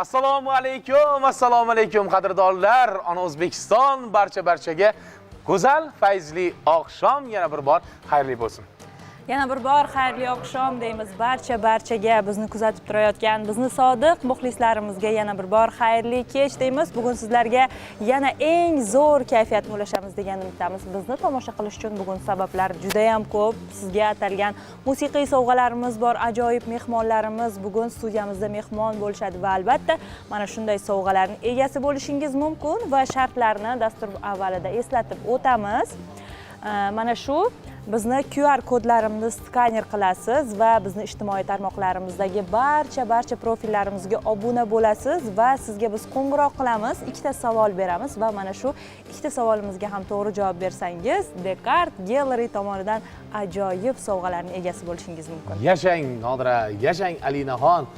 Assalomu alaykum, assalomu alaykum qadrdonlar. Ona O'zbekiston barcha-barchaga go'zal, fayzli oqshom yana bir bor xayrli bo'lsin. Yana bir bor xayrli oqshom deymiz barcha-barchaga, bizni kuzatib turayotgan bizni sodiq muxlislarimizga yana bir bor xayrli kech deymiz. Bugun sizlarga yana eng zo'r kayfiyatni ulashamiz degan umiddamiz. Bizni tomosha qilish uchun bugun sabablar juda ham ko'p. Sizga atalgan musiqiy sovg'alarimiz bor, ajoyib mehmonlarimiz bugun studiyamizda mehmon bo'lishadi va albatta mana shunday sovg'alarning egasi bo'lishingiz mumkin va shartlarni dastur avvalida eslatib o'tamiz. Mana shu bizni QR kodlarimizni skaner qilasiz va bizni ijtimoiy tarmoqlarimizdagi barcha profillarimizga obuna bo'lasiz va sizga biz qo'ng'iroq qilamiz, ikkita savol beramiz va mana shu ikkita savolimizga ham to'g'ri javob bersangiz, Dekart Gallery tomonidan ajoyib sovg'alarning egasi bo'lishingiz mumkin. Yashang Nodira, yashang Alinaxon.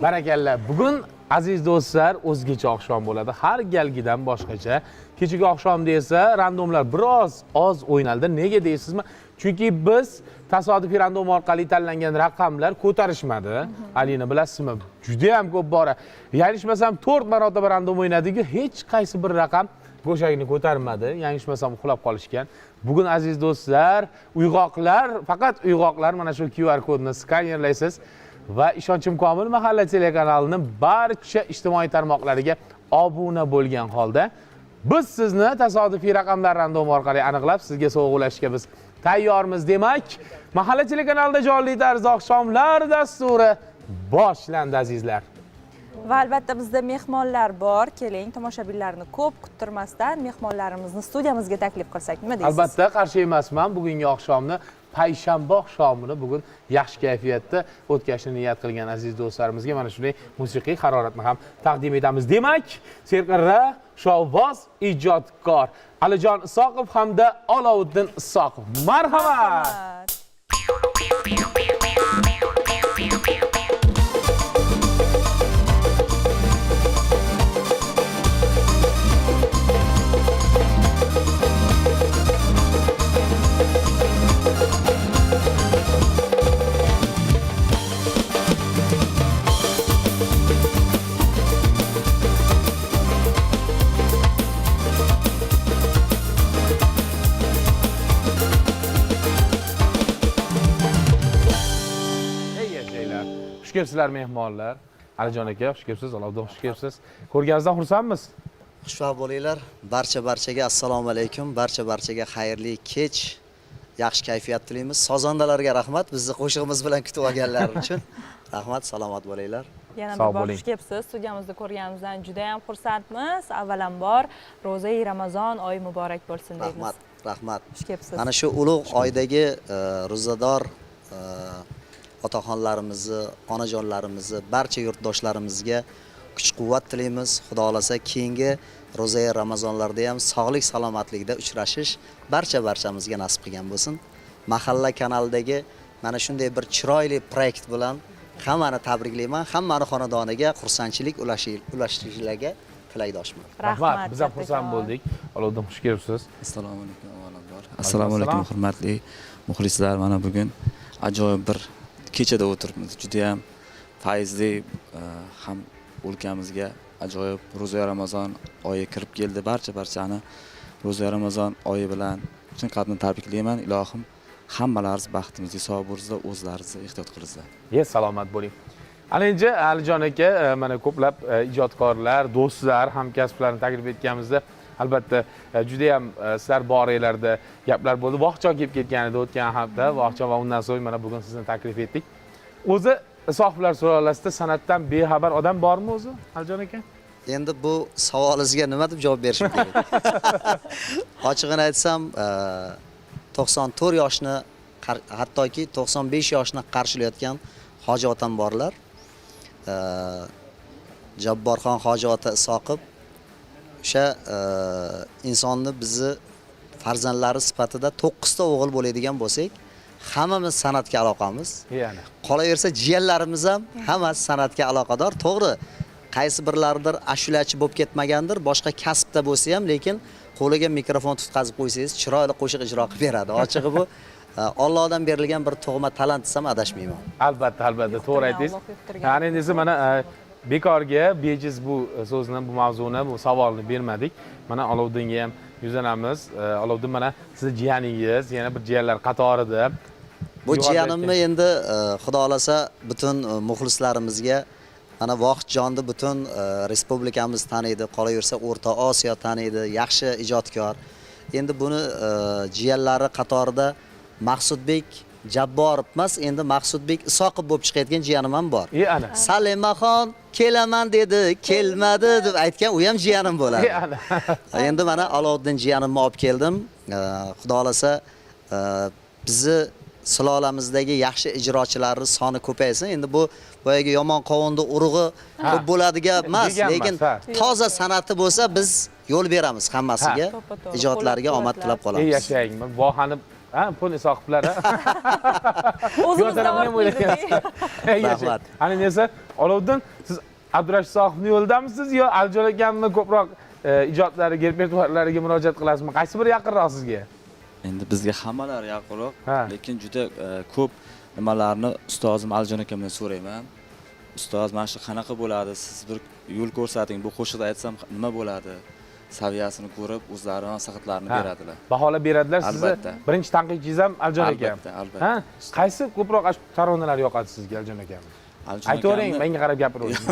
Barakalla. Bugun aziz do'stlar, o'zgacha oqshom bo'ladi. Har galgidan boshqacha. Kechagi oqshomda esa randomlar biroz oz o'ynaldi. Nega deysizmi? Chunki biz tasodifiy random orqali tanlangan raqamlar ko'tarishmadi. Alina, bilasizmi? Juda ham ko'p bora. Yanglishmasam 4 marotaba random o'ynadiku, hech qaysi bir raqam go'shakni ko'tarmadi. Yanglishmasam uxlab qolishgan. Bugun aziz do'stlar, uyg'oqlar, faqat uyg'oqlar mana shu QR kodni skanerlaysiz va ishonchim komil mahalla telekanalini barcha ijtimoiy tarmoqlariga obuna bo'lgan holda biz sizni tasodifiy raqamlar random orqali aniqlab sizga sovg'a ulashishga biz tayyormiz. Demak, mahalla telekanalida jonli tarzda oqshomlar dasturi boshlandi azizlar. Va albatta bizda mehmonlar bor. Keling, tomoshabinlarni ko'p kuttirmasdan mehmonlarimizni studiyamizga taklif qilsak, nima deysiz? Albatta qarshi emasman. Bugungi oqshomni, payshanba oqshomini bugun yaxshi kayfiyatda o'tkazishni niyat qilgan aziz do'stlarimizga mana shunday musiqiy haroratni ham taqdim etamiz. Demak, serqirra shovvoz ijodkor Alijon Isoqov hamda Olovuddin Isoqov. Marhamat. Ey yashanglar. Xush kelibsizlar mehmonlar. Alijon aka, xush kelibsiz, Olovuddin xush kelibsiz. Ko'rganimizdan xursandmiz. Xushvaqt bo'linglar. Barcha-barchaga assalomu alaykum. Barcha-barchaga xayrli kech. Yaxshi kayfiyat tilaymiz. Sozandalarga rahmat, bizni qo'shig'imiz bilan kutib olganlari uchun. Rahmat, salomat bo'linglar. Yana Sog' bir bor bo'ling. xush kelibsiz. Studiyamizda ko'rganimizdan juda ham xursandmiz. Avvalambor ro'zai Ramazon oyi muborak bo'lsin deymiz. Rahmat, rahmat. Xush kelibsiz. Mana shu ulug' oydagi ro'zador otaxonlarimizni, onajonlarimizni, barcha yurtdoshlarimizga kuch-quvvat tilaymiz. Xudo xolasa keyingi ro'zai Ramazonlarda ham sog'lik, salomatlikda uchrashish barcha-barchamizga nasib qilgan bo'lsin. Mahalla kanalidagi mana shunday bir chiroyli proyekt bilan hammani tabriklayman. Hammani xonadoniga xursandchilik ulashishlariga tilakdoshman. Rahmat. Biz ham xursand kattakon. bo'ldik. Olovuddin xush kelibsiz. Assalomu alaykum avvalambor. Assalomu alaykum hurmatli muxlislar. Mana bugun ajoyib bir kechada o'tiribmiz. Juda ham fayzli, ham o'lkamizga ajoyib ro'za Ramazon oyi kirib keldi. Barcha-barchani ro'za Ramazon oyi bilan chin qalbdan tabriklayman. Ilohim hammalaringiz baxtimizga sog' bo'linglar, o'zlaringizni ehtiyot qilinglar. Ye, salomat bo'ling. Ana endi Alijon aka, mana ko'plab ijodkorlar, do'stlar, hamkasblarni taklif etganimizda albatta juda ham sizlar boringlarda gaplar bo'ldi. Vohjon kelib ketgan edi o'tgan hafta, Vohjon va undan so'ng mana bugun sizni taklif etdik. O'zi Isoqovlar sulolasida san'atdan bexabar odam bormi o'zi, Alijon aka? Endi bu savolingizga nima deb javob berishim kerak? Ochig'ini aytsam, 94 yoshni, hattoki 95 yoshni qarshilayotgan hoji otam borlar. Jabborxon hoji ota Isoqov o'sha insonni bizni farzandlari sifatida 9 ta o'g'il bo'ladigan bo'lsak, hammamiz san'atga aloqamiz. Ya'ni. Qolaversa jiyanlarimiz ham hammasi san'atga aloqador. To'g'ri, qaysi birlaridir ashulachi bo'lib ketmagandir, boshqa kasbda bo'lsa ham, lekin qo'liga mikrofon tutqazib qo'ysangiz, chiroyli qo'shiq ijro qilib beradi. Ochig'i bu Allohdan berilgan bir tug'ma talant desam adashmayman. Albatta, albatta, to'g'ri aytdingiz. Alloh yuqtirgan. Ya'ni endi esa mana Bekorga bejiz bu so'zni, bu mavzuni, bu savolni bermadik. Mana Aloviddinga ham yuzlanamiz. Aloviddin, mana sizni jiyaningiz, yana bir jiyanlar qatorida. Bu jiyanimni endi xudo xolasa butun muxlislarimizga mana Vohidjonni butun respublikamiz taniydi, qolaversa O'rta Osiyo taniydi, yaxshi ijodkor. Endi buni jiyanlari qatorida Maqsudbek Jabborov emas, endi Maqsudbek Isoqov bo'lib chiqayotgan jiyanim ham bor. Ana. Salimaxon kelaman dedi, kelmadi deb aytgan, u ham jiyanim bo'ladi. Ana. Endi mana Aloviddin jiyanimni olib keldim. Xudo xolasa bizni sulolamizdagi yaxshi ijrochilarning soni ko'paysin. Endi bu boyagi yomon qovunni urug'i ko'p bo'ladigan emas, lekin toza san'ati bo'lsa biz yo'l beramiz hammasiga. Ijodlariga omad tilab qolamiz. Yashang. Vohani pul Isoqovlar. O'zimizdan ortmaydi. Rahmat. Ana nesa, Aloviddin, siz Abdurashid Isoqovning yo'lidamisiz yo Alijon akamni ko'proq ijodlariga, repertuarlariga murojaat qilasizmi? Qaysi biri yaqinroq sizga? Endi bizga hammalari yaqinroq, lekin juda ko'p nimalarni ustozim Alijon akamdan so'rayman. Ustoz, mana shu qanaqa bo'ladi? Siz bir yo'l ko'rsating, bu qo'shiqni aytsam nima bo'ladi? Saviyasini ko'rib, o'zlari maslahatlarini beradilar. Baholab beradilar sizni. Birinchi tanqidchingiz ham Alijon aka. Albatta, albatta. Qaysi ko'proq taronalar yoqadi sizga Alijon akam? Aytavering, menga qarab gapiravering.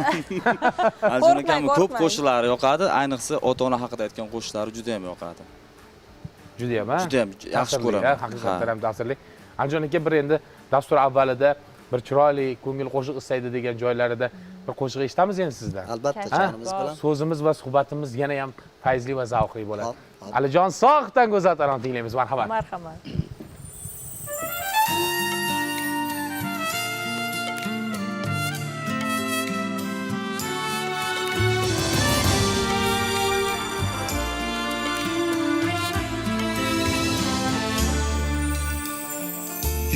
Alijon akamning ko'p qo'shiqlari yoqadi, ayniqsa ota-ona haqida aytgan qo'shiqlari juda ham yoqadi. Juda ham, ha? Juda ham yaxshi ko'raman. Haqiqatan ham ta'sirli. Alijon aka bir endi dastur avvalida bir chiroyli ko'ngil qo'shiq istaydi degan joylarida bir qo'shiq eshitamiz endi sizdan. Albatta, jonimiz bilan. So'zimiz va suhbatimiz yana ham fayzli va zavqli bo'ladi. Alijon Sohibdan go'zal tarona tinglaymiz. Marhamat. Marhamat.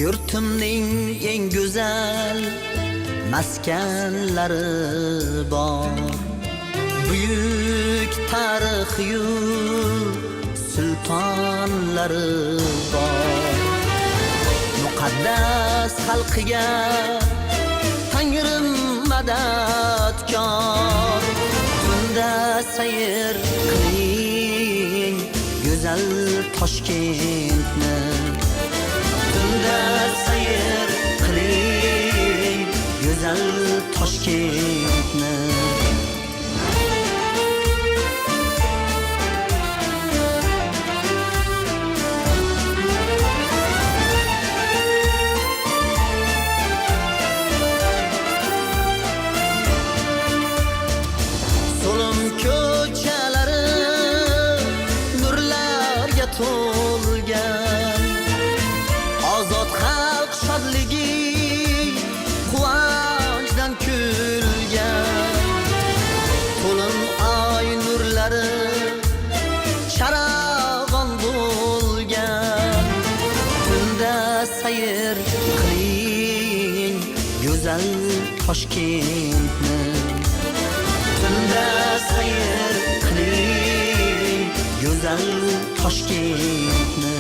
Yurtimning eng go'zal maskanlari bor, buyuk tarixyu sultonlari bor. Muqaddas xalqiga Tangrim madadkor. Tunda sayr qiling go'zal Toshkentni, tunda sayr qiling go'zal Toshkentni. So'lim ko'chalari nurlarga to'lgan, ozod xalq shodligi quvonchdan kulgan. To'lin oy nurlari charog'on bo'lgan. Tunda sayr qiling go'zal Toshkentni, tunda sayr qiling go'zal Toshkentni.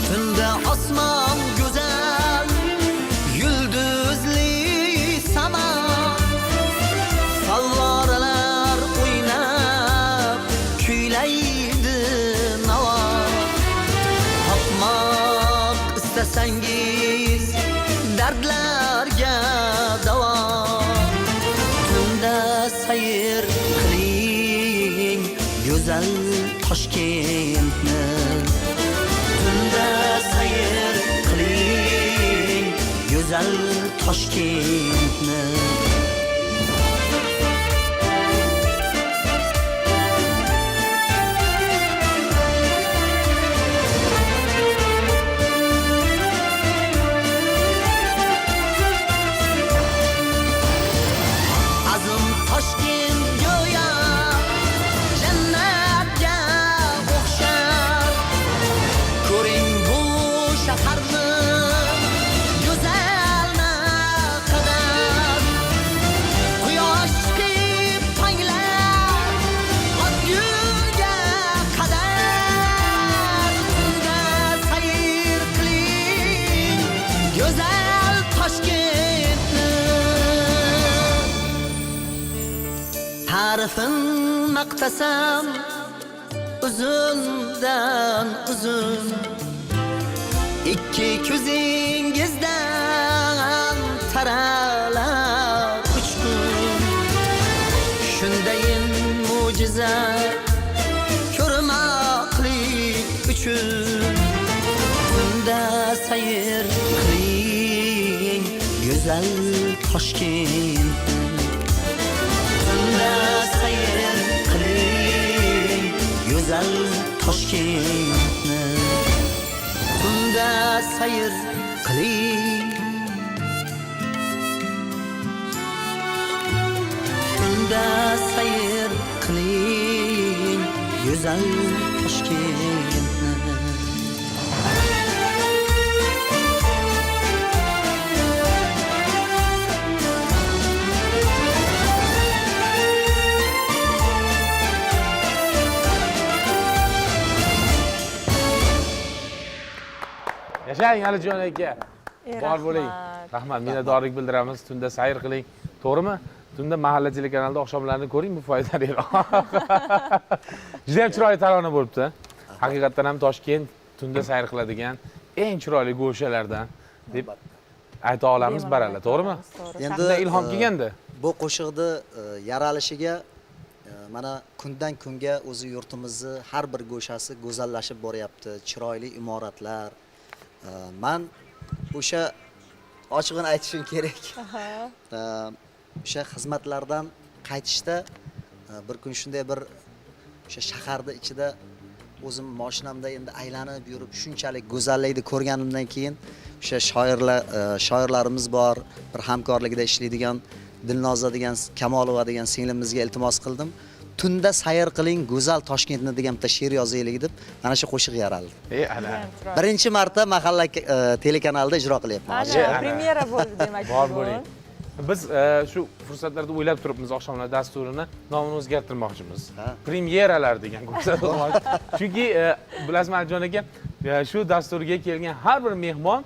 Tunda osmon go'zal, yulduzli samo, favvoralar o'ynab kuylaydi navo. Topmoq istasangiz dardlarga davo. Tunda sayr qiling go'zal Toshkentni, tunda sayr qiling go'zal Toshkentni. Azim Toshkent go'yo jannatga o'xshar. Ko'ring bu shaharni go'zal naqadar. Sharifin maqtasam uzundan uzun, ikki ko'zingizdan taralar uchqun. Shundayin mo'jiza ko'rmoqlik uchun tunda sayr qiling go'zal Toshkent. Tunda sayr qiling go'zal Toshkentni. Tunda sayr qiling, tunda sayr qiling go'zal Toshkentni. Yashang Alijon aka. Bor bo'ling. Rahmat, minnatdorlik bildiramiz. Tunda sayr qiling. To'g'rimi? Tunda mahalla telekanalida oqshomlarni ko'ring, bu foydaliroq. Juda ham chiroyli tarona bo'libdi. Haqiqatdan ham Toshkent tunda sayr qiladigan eng chiroyli go'shalardan deb ayta olamiz baralla, to'g'rimi? Endi Shundan ilhom kelganda. Bu qo'shiqni yaralishiga mana kundan kunga o'zi yurtimizni har bir go'shasi go'zallashib boryapti, chiroyli imoratlar. Man o'sha ochig'ini aytishim kerak. O'sha xizmatlardan qaytishda bir kun shunday bir o'sha shaharda ichida o'zim mashinamda endi aylanib yurib shunchalik go'zallikni ko'rganimdan keyin o'sha shoirlarimiz bor, bir hamkorligida ishlaydigan Dilnoza degan Kamolova degan singlimizga iltimos qildim. Tunda sayr qiling go'zal Toshkentni degan bitta she'r yozaylik deb mana shu qo'shiq yaraldi. Ana. Birinchi marta mahalla telekanalida ijro qilyapman. Ana, premyera bo'ldi demak. Bor bo'ling. Biz shu fursatlarda o'ylab turibmiz, oqshomlar dasturini nomini o'zgartirmoqchimiz. Premyeralar degan ko'rsatuv. Chunki bilasizmi Alijon aka, shu dasturga kelgan har bir mehmon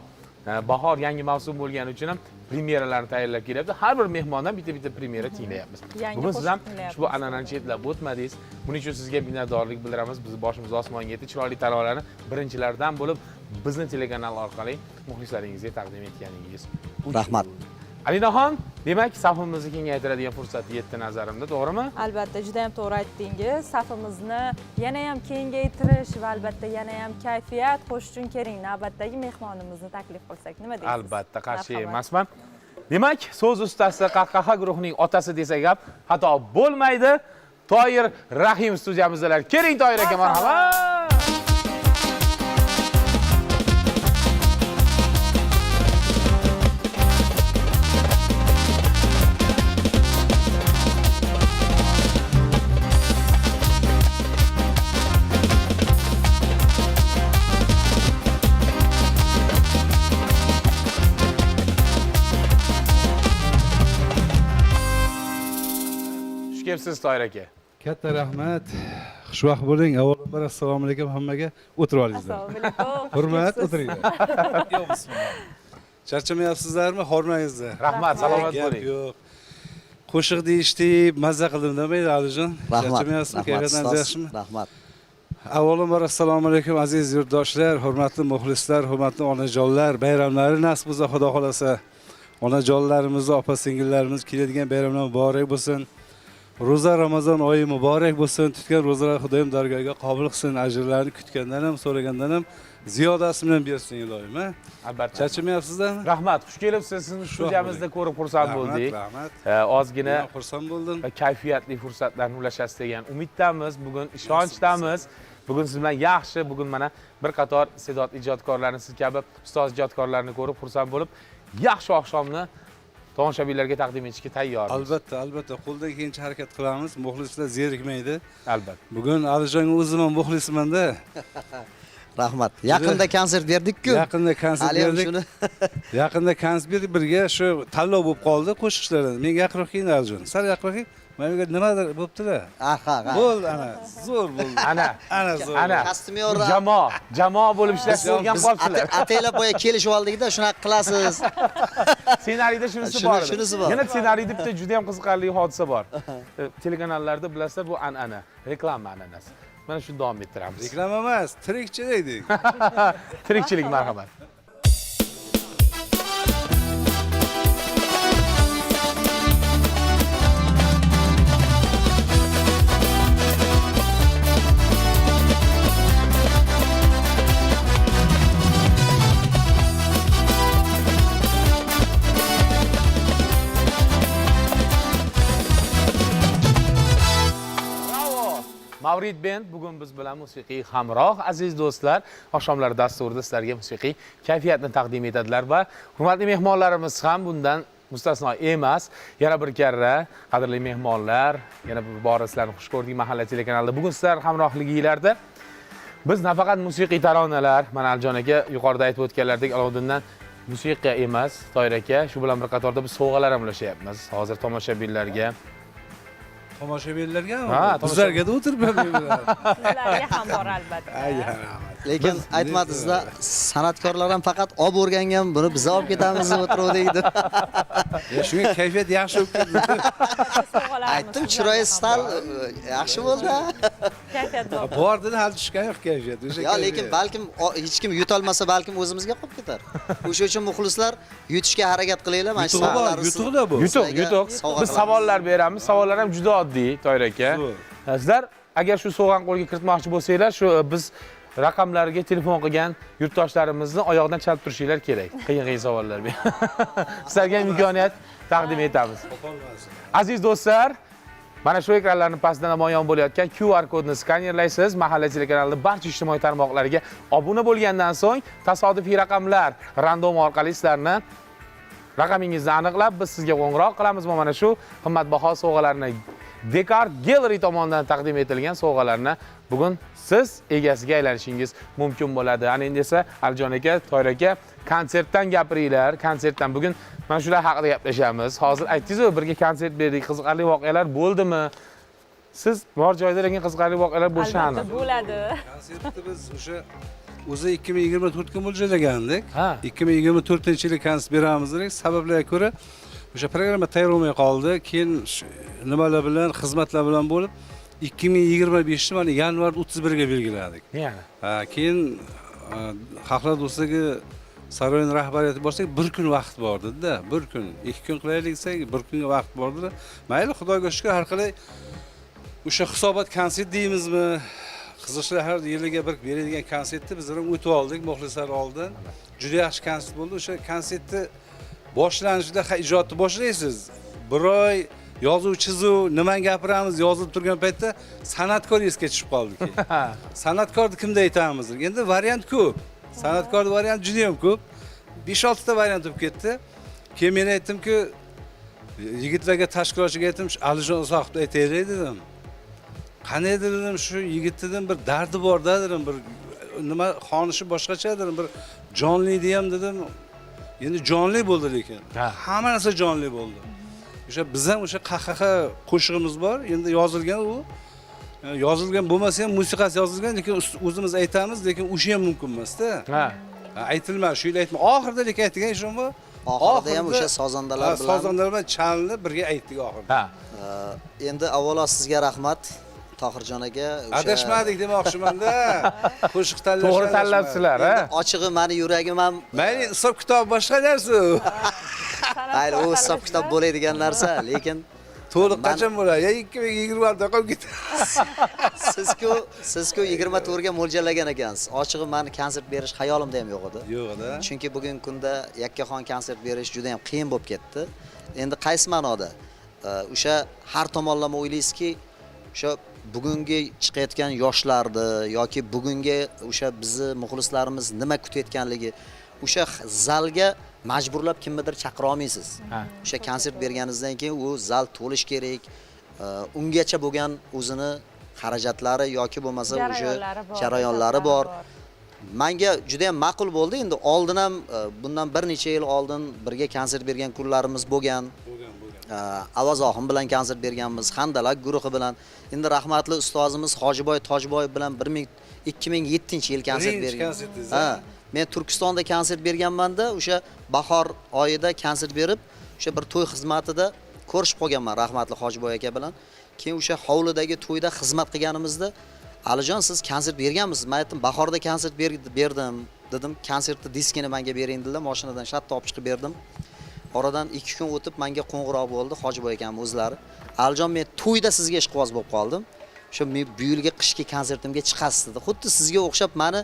bahor yangi mavsum bo'lgani uchun ham premyeralarni tayyorlab kelyapti. Har bir mehmondan bitta-bitta premyera tinglayapmiz. Bugun siz ham ushbu an'anani chetlab o'tmadingiz. Buning uchun sizga minnatdorlik bildiramiz. Biz boshimiz osmonga yetdi. Chiroyli taronalarni birinchilardan bo'lib bizni telekanal orqali muxlislaringizga taqdim etganingiz uchun. Rahmat. Alinaxon, demak, safimizni kengaytiradigan fursat yetdi nazarimda, to'g'rimi? Albatta, juda ham to'g'ri aytdingiz. Safimizni yana ham kengaytirish va albatta yana ham kayfiyat qo'shish uchun keling, navbatdagi mehmonimizni taklif qilsak, nima deysiz? Albatta, qarshi emasman. Demak, so'z ustasi, qahqaha guruhining otasi desak ham xato bo'lmaydi. Toyir Rahim studiyamizdalar. Keling Toyir aka, marhamat. Kelibsiz Toyir aka. Katta rahmat. Xushvaqt bo'ling. Avvalambor assalomu alaykum hammaga. O'tirib olingizlar. Assalomu alaykum. Hurmat, o'tiringlar. Yo'q, bismillah. Charchamayapsizlarmi? Hormangizlar. Rahmat, salomat bo'ling. Yo'q. Qo'shiq deyishdik, mazza qildim demaydi Alijon. Rahmat. Charchamayapsizmi? Kayfiyatlaringiz yaxshimi? Rahmat. Avvalambor assalomu alaykum aziz yurtdoshlar, hurmatli muxlislar, hurmatli onajonlar. Bayramlari nasib bo'lsa, Xudo xolasa, onajonlarimiz, opa-singillarimiz keladigan bayramlar muborak bo'lsin. Ro'za Ramazon oyi muborak bo'lsin. Tutgan ro'zalar Xudoyim dargohiga qabul qilsin. Ajrlarni kutgandan ham, so'ragandan ham ziyodasi bilan bersin iloyim, ha? Albatta. Charchamayapsizlarmi? Rahmat, xush kelibsiz. Sizni studiyamizda ko'rib xursand bo'ldik. Rahmat. Ozgina xursand bo'ldim. Kayfiyatli fursatlarni ulashasiz degan umiddamiz, bugun ishonchdamiz. Bugun siz bilan yaxshi, bugun mana bir qator iste'dod ijodkorlarni, siz kabi ustoz ijodkorlarni ko'rib xursand bo'lib, yaxshi oqshomni tomoshabinlarga taqdim etishga tayyormiz. Albatta, albatta, qo'ldan kelgancha harakat qilamiz. Muxlislar zerikmaydi. Albatta. Bugun Alijonga o'zim ham muxlisman-da. Rahmat. Yaqinda konsert berdik-ku. Yaqinda konsert berdik. Yaqinda konsert berdik, birga shu tanlov bo'lib qoldi qo'shiqchilardan. Menga yaqinroq keling Alijon. Sal yaqinroq keling. Mana bu nimadir bo'libdi-da. Ha. Bo'ldi ana, zo'r bo'ldi. Ana, Ana zo'r. ana. Kostyumyor Jamoa bo'lib ishlashni o'rganib Biz qolibsizlar. ataylab boya kelishib oldikda, shunaqa qilasiz. Ssenariyda shunisi bor. Shunisi bor. Yana ssenariyda bitta juda ham qiziqarli hodisa bor. Telekanallarda bilasizlar, bu an'ana, reklama an'anasi. Mana shuni davom ettiramiz. Reklama emas, tirikchilik dedik. Tirikchilik, marhamat. Mavrid Band bugun biz bilan musiqiy hamroh, aziz do'stlar. Oqshomlar dasturida sizlarga musiqiy kayfiyatni taqdim etadilar va hurmatli mehmonlarimiz ham bundan mustasno emas. Yana bir karra qadrli mehmonlar, yana bir bora sizlarni xush ko'rdik Mahalla telekanalida. Bugun sizlar hamrohligingizda biz nafaqat musiqiy taronalar, mana Alijon aka yuqorida aytib o'tganlaridek Alovuddindan musiqa emas, Toyir aka, shu bilan bir qatorda biz sovg'alar ham ulashyapmiz hozir tomoshabinlarga. Tomoshabinlarga Ha, bizlarga da o'tirib bermaydilar. Sizlarga ham bor albatta. Ay, rahmat. Lekin aytmadingizda, san'atkorlar ham faqat olib o'rgangan, buni biz olib ketamiz deb o'tiruvdik deb. Ya shunga kayfiyat yaxshi bo'lib ketdi. Aytdim, chiroyi sal yaxshi bo'ldi. Kayfiyat bor. Bor dedi, hali tushgan yo'q kayfiyat. O'sha Yo, lekin balkim hech kim yutolmasa, balkim o'zimizga qolib ketar. O'sha uchun muxlislar yutishga harakat qilinglar. Mana shu Yutug'i bor, yutug'i-da bu. Yutuq, yutuq. Biz savollar beramiz. Savollar ham juda oddiy, Toyir aka. Sizlar agar shu sovg'ani qo'lga kiritmoqchi bo'lsanglar, shu biz raqamlarga telefon qilgan yurtdoshlarimizni oyog'idan chalib turishinglar kerak. Qiyin-qiyin savollar. Sizlarga imkoniyat taqdim etamiz. Aziz do'stlar, mana shu ekranlarning pastida namoyon bo'layotgan QR kodni skanerlaysiz. Mahalla telekanalining barcha ijtimoiy tarmoqlariga obuna bo'lgandan so'ng tasodifiy raqamlar random orqali sizlarni raqamingizni aniqlab biz sizga qo'ng'iroq qilamiz va mana shu qimmatbaho sovg'alarni Dekart Gallery tomonidan taqdim etilgan sovg'alarni bugun siz egasiga aylanishingiz mumkin bo'ladi. Ana endi esa Alijon aka, Toyir aka, konsertdan gapiringlar. Konsertdan bugun mana shular haqida gaplashamiz. Hozir aytdingiz-ku, birga konsert berdik, qiziqarli voqealar bo'ldimi? Siz bor joyda lekin qiziqarli voqealar bo'lishi aniq. Albatta bo'ladi. Konsertni biz o'sha o'zi 2024 ga mo'ljallagandik. 20 2024-yili konsert beramiz dedik. Sabablarga ko'ra o'sha programma tayyor bo'lmay qoldi. Keyin nimalar bilan, xizmatlar bilan bo'lib 2025 mana yanvar 31 ga belgiladik. Yana. Keyin Xalqlar do'stligi saroyining rahbariyati borsak, bir kun vaqt bor dedi-da. Bir kun, 2 kun qilaylik desak, bir kunga vaqt bor dedi. Mayli, Xudoga shukr, har qalay o'sha hisobot konsert deymizmi? Qizil har yiliga bir beradigan konsertni biz ham o'tib oldik muxlislar oldin. Juda yaxshi konsert bo'ldi. O'sha konsertni boshlanishida ijodni boshlaysiz. Bir oy yozuv chizuv, nimani gapiramiz yozilib turgan paytda san'atkor esga tushib qoldi keyin. San'atkorni kimda aytamiz? Endi variant ko'p. San'atkorning variant juda ham ko'p. 5-6 ta variant bo'lib ketdi. Keyin men aytdimki, yigitlarga, tashkilotchiga aytdim, Alijon Uzoqovni aytaylik dedim. Qanday dedim, shu yigit dedim, bir dardi bor-da dedim, bir nima xonishi boshqacha dedim, bir jonli ham dedim. Endi jonli bo'ldi lekin. Hamma narsa jonli bo'ldi. O'sha biz ham o'sha qahqaha qo'shig'imiz bor, endi yozilgan u. Yozilgan bo'lmasa ham musiqasi yozilgan, lekin o'zimiz aytamiz, lekin o'sha ham mumkin emas-da. Aytilma, shu yil aytma. Oxirida lekin aytgan shumi? Oxirida ham o'sha sozandalar bilan sozandalar bilan chalni birga aytdik oxirida. Endi avvalo sizga rahmat Tohirjon aka. Adashmadik demoqchiman-da. Qo'shiq tanlash. To'g'ri tanlabsizlar, ha? Endi ochig'i meni yuragim ham Mayli, hisob kitob boshqa narsa. Mayli, u hisob kitob bo'ladigan narsa, lekin to'liq qachon bo'ladi? Ya 2024 da qolib ketadi. Siz-ku 24 ga mo'ljallagan ekansiz. Ochig'i meni konsert berish xayolimda ham yo'q edi. Yo'q edi. Chunki bugungi kunda yakkaxon konsert berish juda ham qiyin bo'lib ketdi. Endi qaysi ma'noda? O'sha har tomonlama o'ylaysizki, o'sha bugungi chiqayotgan yoshlarni yoki bugungi o'sha bizni muxlislarimiz nima kutayotganligi, o'sha zalga majburlab kimnidir chaqira olmaysiz. O'sha konsert berganingizdan keyin u zal to'lish kerak. Ungacha bo'lgan o'zini xarajatlari yoki bo'lmasa o'sha jarayonlari bor. Menga juda ham ma'qul bo'ldi. Endi oldin ham bundan bir necha yil oldin birga konsert bergan kunlarimiz bo'lgan. Avaz Oxun bilan konsert berganmiz, Handalak guruhi bilan. Endi rahmatli ustozimiz Hojiboy Tojboyev bilan 2007-yil konsert Birinchi bergan. konsertingiz, Ha, men Turkistonda konsert berganmanda, o'sha bahor oyida konsert berib, o'sha bir to'y xizmatida ko'rishib qolganman rahmatli Hojiboy aka bilan. Keyin o'sha hovlidagi to'yda xizmat qilganimizda, Alijon, siz konsert berganmisiz? Men aytdim, bahorda konsert berdim dedim. Konsertni diskini menga bering dedilar, mashinadan shartta olib chiqib berdim. Oradan 2 kun o'tib menga qo'ng'iroq bo'ldi Hojiboy akam o'zlari. Alijon, men to'yda sizga ishqiboz bo'lib qoldim. O'sha men bu yilgi qishki konsertimga chiqasiz dedi. Xuddi sizga o'xshab meni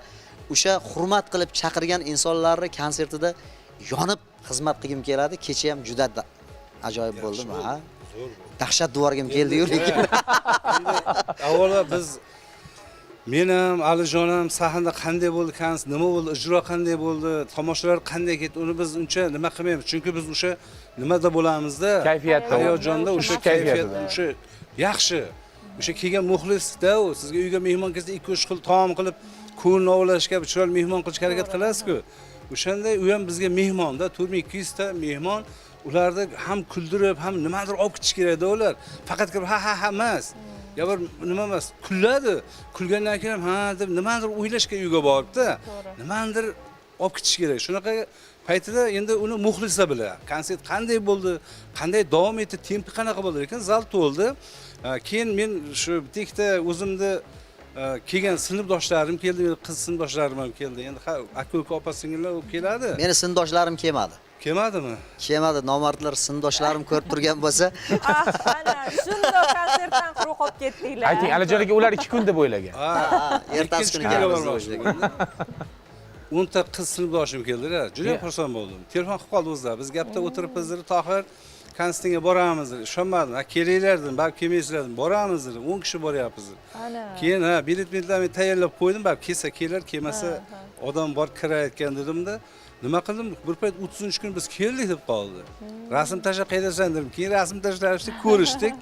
o'sha hurmat qilib chaqirgan insonlarni konsertida yonib xizmat qilgim keladi. Kecha ham juda ajoyib bo'ldi. Ha. Dahshat devorgim keldi-yu lekin. Avvalo biz, men ham, Alijon ham sahnada qanday bo'ldi, konsert nima bo'ldi, ijro qanday bo'ldi, tomoshalar qanday ketdi, uni biz uncha nima qilmaymiz. Chunki biz o'sha nimada bo'lamizda, Kayfiyatda. Hayajonda, o'sha kayfiyat, Kayfiyatida. O'sha yaxshi. O'sha kelgan muxlisda u sizga uyga mehmon kelsa 2-3 xil taom qilib, ko'ngilni ovlashga, chiroyli mehmon qilishga harakat qilasiz-ku. O'shanday u ham bizga mehmonda, 4200 ta mehmon, ularni ham kuldirib, ham nimadir olib ketish kerakda ular. Faqat kirib ha ha ha emas. Ya bir nima emas, kuladi. Kulgandan keyin ham ha deb nimadir o'ylashga uyga boribdi. Nimadir olib ketish kerak. Shunaqa paytida endi uni muxlislar biladi. Konsert qanday bo'ldi, qanday davom etdi, tempi qanaqa bo'ldi, lekin zal to'ldi. Keyin men shu bitta ikkita o'zimni kelgan sinfdoshlarim keldi, meni qiz sinfdoshlarim ham keldi. Endi ha, aka-uka, opa singillar keladi. Meni sinfdoshlarim kelmadi. Kelmadimi? Kelmadi, nomardlar, sinfdoshlarim ko'rib turgan bo'lsa. Ah, ana shundoq konsertdan quruq qolib ketdinglar. Ayting, Alijon aka, ular 2 kun deb o'ylagan. Ha, ertasi kuni ikkinchi kunga kelamiz deb bormoqchi o'ylagan. bo'ldim. 10 ta qiz sinfdoshim keldilar. Juda Yeah. xursand bo'ldim. Telefon qilib qoldi o'zlari. Biz gapda o'tiribmiz, dedi, Tohir, konsertingga boramiz dedi. Ishonmadim. Ha, kelinglar dedim, baribir kelmaysizlar dedim. Boramiz dedim. 10 kishi boryapmiz dedim. Ana. Keyin ha, bilet-biletlarni tayyorlab qo'ydim, baribir kelsa kelar, kelmasa odam bor kirayotgan dedimda. Nima qildim? Bir payt 30-kun biz keldik deb qoldi. Rasm tashlab qaydasan dedim. Keyin rasm tashlashdik, ko'rishdik.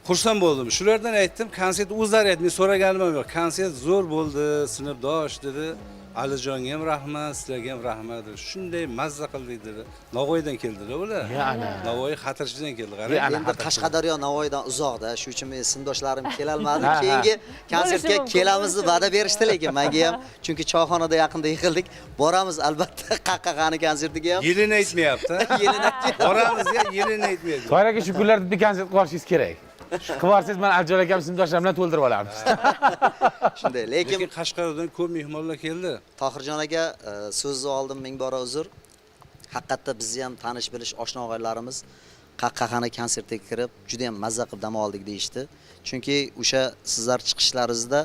Xursand bo'ldim. Shulardan aytdim, konsert o'zlari aytdi, men so'raganim ham yo'q. Konsert zo'r bo'ldi, sinfdosh dedi. Alijonga ham rahmat, sizlarga ham rahmat dedi. Shunday mazza qildik dedi. Navoiydan keldilar ular. Ya ana. Navoiy Xatirchidan keldi, qarang. Ya ana. Endi Qashqadaryo Navoiydan uzoqda, shu uchun men sinfdoshlarim kelolmadi. Ha, ha. Keyingi konsertga Bo'lishi mumkin, kelamiz deb bo'lishi va'da berishdi, lekin menga ham, chunki choyxonada yaqinda yig'ildik. Boramiz albatta Qaqqaqani konsertiga ham. Yilini aytmayapti. Yilini aytmayapti. Boramiz ya, yilini aytmayapti. Tohir aka, shu kunlarda bitta konsert qilib olishingiz kerak. Shu qilib olsangiz, mana Alijon akam sinfdoshlarim bilan to'ldirib olamiz. Shunday, lekin Lekin Qashqadaryodan ko'p mehmonlar keldi. Tohirjon aka, so'zni oldim, ming bora uzr. Haqiqatda bizni ham tanish bilish oshna og'aylarimiz Qaqqaqani konsertiga kirib, juda ham mazza qilib dam oldik deyishdi. Chunki o'sha sizlar chiqishlaringizda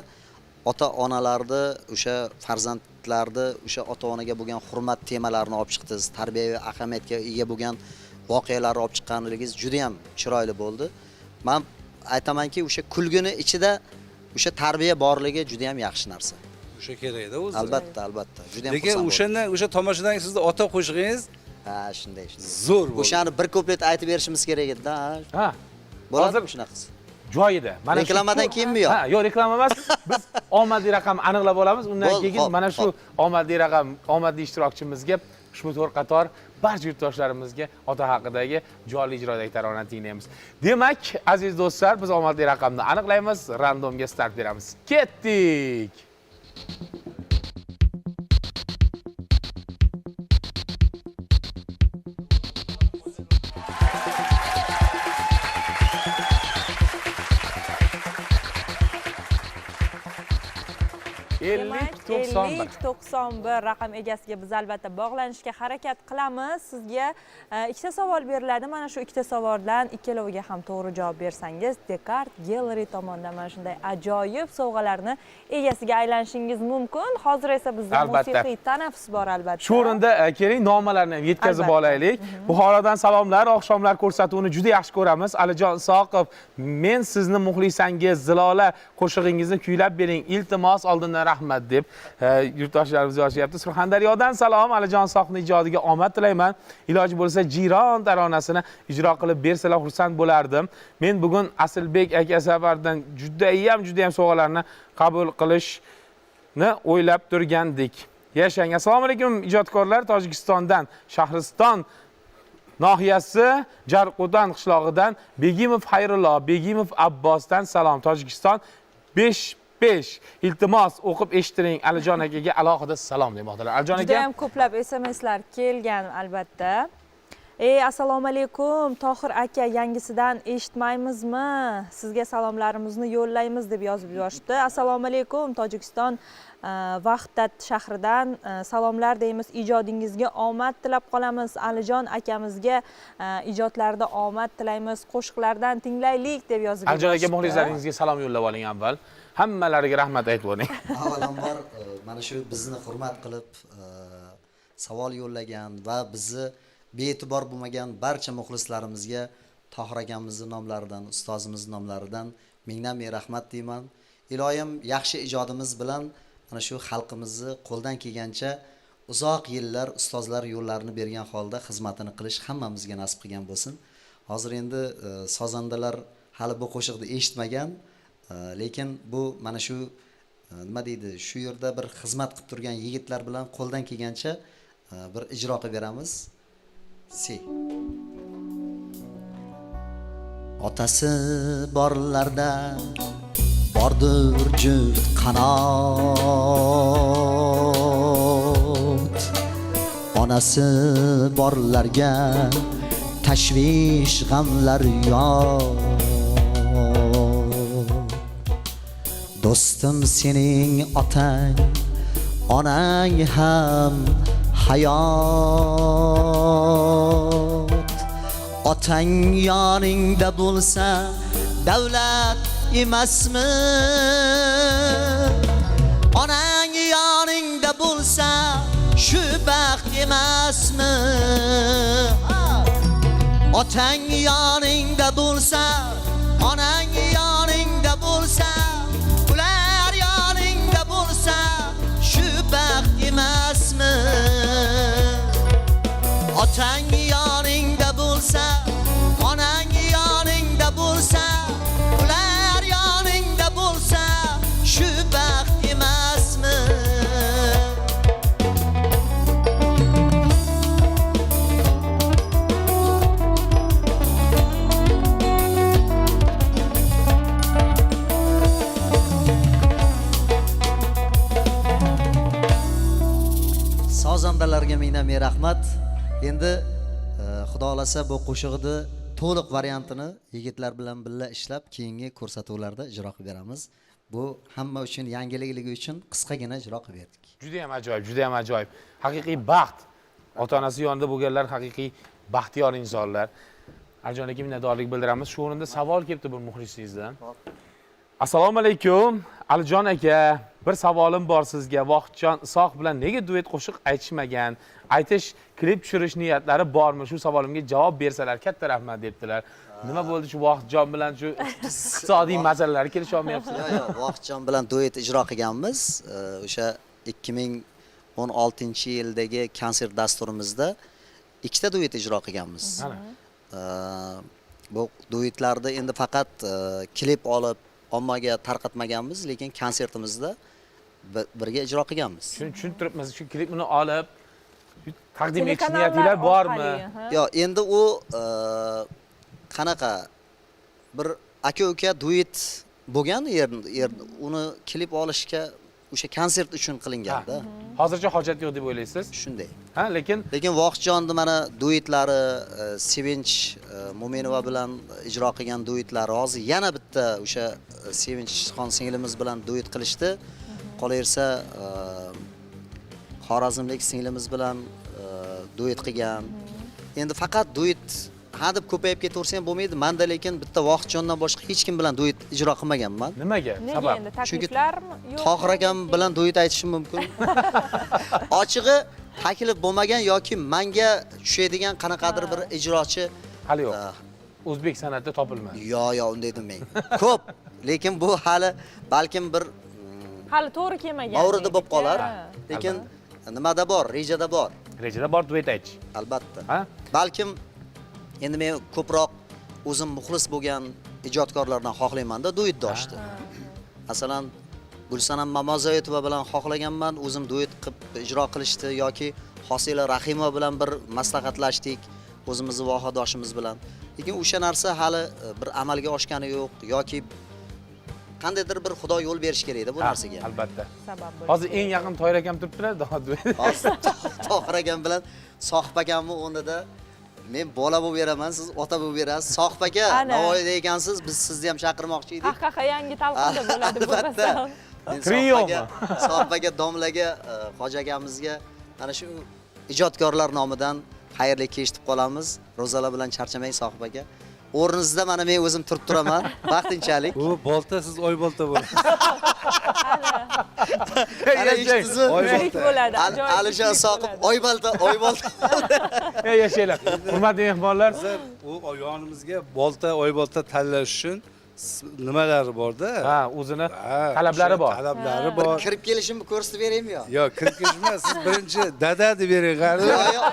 ota-onalarni, o'sha farzandlarni, o'sha ota-onaga bo'lgan hurmat temalarini olib chiqdingiz, tarbiyaviy ahamiyatga ega bo'lgan voqealarni olib chiqqanligingiz juda ham chiroyli bo'ldi. Men aytamanki, o'sha kulgini ichida o'sha tarbiya borligi juda ham yaxshi narsa. O'sha kerakda o'zi. Albatta, albatta. Juda ham Lekin xursand bo'ldim. o'shandan, o'sha tomoshadan sizni ota qo'shig'ingiz Ha, shunday, shunday. zo'r bo'ldi. O'shani bir kuplet aytib berishimiz kerak edi-da. Ha. Ha. Bo'ladimi Hozir shunaqasi? joyida. Mana shu Reklamadan keyinmi yo'q? Ha, yo'q, reklama emas. Biz omadli raqam aniqlab olamiz. Undan Bo'ldi, keyin hop, mana shu hop. omadli raqam, omadli ishtirokchimizga ushbu to'rt qator barcha yurtdoshlarimizga ota haqidagi jonli ijrodagi taronani tinglaymiz. Demak, aziz do'stlar, biz omadli raqamni aniqlaymiz, randomga start beramiz. Ketdik. Ellik to'qson bir. 5091 raqam egasiga biz albatta bog'lanishga harakat qilamiz. Sizga ikkita savol beriladi. Mana shu ikkita savoldan ikkaloviga ham to'g'ri javob bersangiz, Dekart Gallery tomonidan mana shunday ajoyib sovg'alarni egasiga aylanishingiz mumkin. Hozir esa bizda Albatta. musiqiy tanaffus bor albatta. Shu o'rinda keling nomalarni ham yetkazib Albatta. olaylik. Buxorodan salomlar, oqshomlar ko'rsatuvini juda yaxshi ko'ramiz. Alijon Isoqov, men sizni muxlisangiz, Zilola qo'shig'ingizni kuylab bering, iltimos, oldindan rahmat deb yurtdoshlarimiz yozishyapti. Surxondaryodan salom, Alijon Isoqovning ijodiga omad tilayman. Iloji bo'lsa Jiyron taronasini ijro qilib bersalar xursand bo'lardim. Men bugun Asilbek aka safardan juda ham sovg'alarni qabul qilishni o'ylab turgandik. Yashang. Assalomu alaykum ijodkorlar, Tojikistondan Shahriston Nohiyasi Jarqo'dan qishlog'idan Begimov Xayrullo, Begimov Abbosdan salom. Tojikiston 5 5. Iltimos o'qib eshittiring. Alijon akaga alohida salom demoqdalar. Alijon Juda aka, ham ko'plab SMSlar kelgan albatta. Assalomu alaykum Tohir aka, yangisidan eshitmaymizmi? Sizga salomlarimizni yo'llaymiz deb yozib yuborishdi. Assalomu alaykum Tojikiston Vahdat shahridan salomlar deymiz. Ijodingizga omad tilab qolamiz. Alijon akamizga ijodlarida omad tilaymiz. Qo'shiqlardan tinglaylik deb yozib Alijon aka, yuborishdi. Muxlislaringizga salom yo'llab oling avval. Hammalariga rahmat aytib oling. Avvalambor mana shu bizni hurmat qilib savol yo'llagan va bizni bee'tibor bo'lmagan barcha muxlislarimizga Tohir akamizni nomlaridan, ustozimiz nomlaridan mingdan ming rahmat deyman. Iloyim yaxshi ijodimiz bilan mana shu xalqimizni qo'ldan kelgancha uzoq yillar ustozlar yo'llarini bergan holda xizmatini qilish hammamizga nasib qilgan bo'lsin. Hozir endi sozandalar hali bu qo'shiqni eshitmagan, lekin bu mana shu nima deydi, shu yerda bir xizmat qilib turgan yigitlar bilan qo'ldan kelgancha bir ijro qilib beramiz. Si. Otasi borlarda bordir juft qanot, onasi borlarga tashvish g'amlar yo'q. Do'stim sening otang, onang ham hayot. Otang yoningda bo'lsa davlat emasmi? Onang yoningda bo'lsa shu baxt emasmi? Otang yoningda bo'lsa, onang yoningda bo'lsa, ular yoningda bo'lsa shu baxt emasmi? Otang yoningda bo'lsa, onang yoningda bo'lsa, ular yoningda bo'lsa shu baxt emasmi? Sozandalarga mingdan ming rahmat. Endi Xudo xolasa bu qo'shig'ini to'liq variantini yigitlar bilan birga ishlab keyingi ko'rsatuvlarda ijro qilib beramiz. Bu hamma uchun yangilikligi uchun qisqagina ijro qilib berdik. Juda ham ajoyib, juda ham ajoyib. Haqiqiy baxt. Ota-onasi yonida bo'lganlar haqiqiy baxtiyor insonlar. Alijon aka, minnatdorlik bildiramiz. Shu o'rinda savol kelibdi bir muxlisingizdan. Assalomu alaykum Alijon aka, bir savolim bor sizga. Vohidjon Isoq bilan nega duet qo'shiq aytishmagan? Aytish, klip tushirish niyatlari bormi? Shu savolimga javob bersalar katta rahmat debdilar. Nima bo'ldi shu Vohidjon bilan shu iqtisodiy masalalar kelisha olmayapsizlar? Yo'q, yo'q, Vohidjon bilan duet ijro qilganmiz. O'sha 2016-yildagi konsert dasturimizda ikkita duet ijro qilganmiz. Bu duetlarda endi faqat klip olib ommaga tarqatmaganmiz, lekin konsertimizda birga ijro qilganmiz. Tushunib turibmiz, shu klipni olib taqdim etish Telekanallar niyatinglar bormi? orqali, Yo'q, endi u qanaqa bir aka-uka duet bo'lgan yer uni klip olishga o'sha konsert uchun qilinganda. Hozircha hojat yo'q deb o'ylaysiz? Shunday. Ha, lekin Lekin Vohidjonni mana duetlari, Sevinch Mo'minova bilan ijro qilgan duetlari, hozir yana bitta o'sha Sevinchxon singlimiz bilan duet qilishdi. Qolaversa, Xorazmlik singlimiz bilan duet qilgan. Endi faqat duet ha deb ko'payib ketaversa ham bo'lmaydi. Menda lekin bitta Vohidjondan boshqa hech kim bilan duet ijro qilmaganman. Nimaga? Nega Sabab? endi Chunki takliflarmi yo'q? Tohir akam bilan duet aytishim mumkin. Ochig'i taklif bo'lmagan yoki menga tushadigan qanaqadir bir ijrochi hali yo'q. O'zbek san'atida topilmadi. Yo'q, yo'q, unday demang. Ko'p, lekin bu hali balkim bir hali to'g'ri kelmagan. Mavridi bo'lib qolar. Ha. Lekin nimada bor, rejada bor. Rejada bor duet aytish. Albatta. Ha? Balkim endi men ko'proq o'zim muxlis bo'lgan ijodkorlardan xohlaymanda duetdoshni. Masalan, Gulsanam Mamazoitova bilan xohlaganman, o'zim duet qilib ijro qilishdi yoki Hosila Rahimova bilan bir maslahatlashdik. O'zimizni vohadoshimiz bilan. Lekin o'sha narsa hali bir amalga oshgani yo'q yoki qandaydir bir Xudo yo'l berish kerak edi bu Ha, narsaga. Albatta. Sabab bo'lishi Hozir eng yaqin Tohir akam turibdilar. Hozir Tohir akam bilan Sohib akamni o'rnida men bola bo'lib beraman, siz ota bo'lib berasiz. Sohib aka, Ana. Navoiyda ekansiz, biz sizni ham chaqirmoqchi edik. Ha, yangi talqinda bo'ladi bu Albatta. rosa. Men Triomi? Sohib aka, domlaga, hoji akamizga mana shu ijodkorlar nomidan xayrli kech deb qolamiz. Ro'zalar bilan charchamang Sohib aka. O'rningizda mana men o'zim turib turaman vaqtinchalik. U bolta, siz oy bolta bo'lasiz. Ana eshitdingizmi? Oy Juftlik bolta. bo'ladi. Ajoyib Alisher juftlik Soqib bo'ladi. oy bolta, oy bolta. Ey yashanglar. Hurmatli mehmonlar, Hozir u yonimizga bolta, oy bolta tanlash uchun nimalari borda? ha, o'zini Ha, talablari o'sha bor. Talablari bor. Kirib kelishimni ko'rsatib beraymi yo? Yo'q, kirib kelish emas, siz birinchi dada deb bering, qani. Yo'q, yo'q.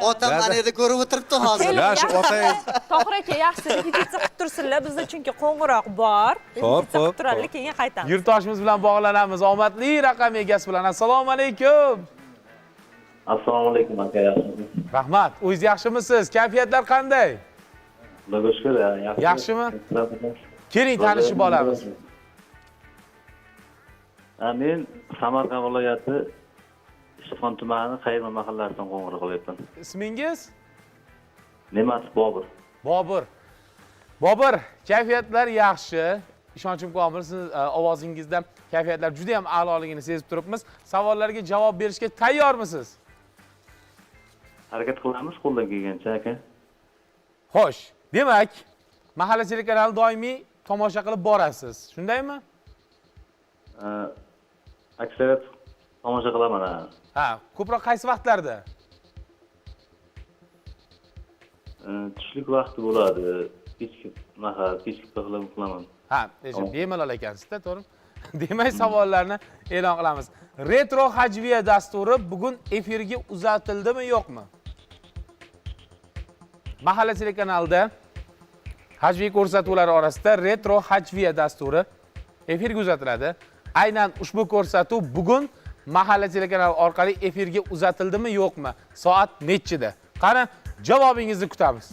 Otam Dada. mana yerda ko'rib o'tiribdi hozir. Keling, Ya, shu yaxshisi- otangiz- Tohir aka yaxshi repetitsiya qilib tursinlar, bizda chunki qo'ng'iroq bor. Repetitsiya Hop, qilib turadilar, hop. keyin qaytamiz. Yurtdoshimiz bilan bog'lanamiz. Omadli raqam egasi bilan. Assalomu alaykum. Assalomu alaykum aka, yaxshimisiz? Rahmat. O'zingiz yaxshimisiz? Kayfiyatlar qanday? Xudoga shukur, ha, yaxshi. Yaxshimi? Keling tanishib olamiz. Ha, men Samarqand viloyati Ishtixon tumani Qayirma mahallasidan qo'ng'iroq qilyapman. Ismingiz? Ne'matov Bobur. Bobur. Bobur, kayfiyatlar yaxshi. Ishonchim komil, siz ovozingizdan kayfiyatlar juda ham a'loligini sezib turibmiz. Savollarga javob berishga tayyormisiz? Harakat qilamiz qo'ldan kelgancha aka. Xo'sh, demak, mahalla telekanali doimiy tomosha qilib borasiz. Shundaymi? Aksariyat tomosha qilaman ha. Ha, ko'proq qaysi vaqtlarda? Tushlik vaqti bo'ladi. Kechki mahal, kechki qilaman. Ha, bemalol ekansizda, to'g'rimi? Demak, savollarni e'lon qilamiz. Retro hajviya dasturi bugun efirga uzatildimi, yo'qmi? Mahalla telekanalida hajviy ko'rsatuvlar orasida retro hajviya dasturi efirga uzatiladi. Aynan ushbu ko'rsatuv bugun Mahalla telekanali orqali efirga uzatildimi, yo'qmi? Soat nechida? Qani, javobingizni kutamiz.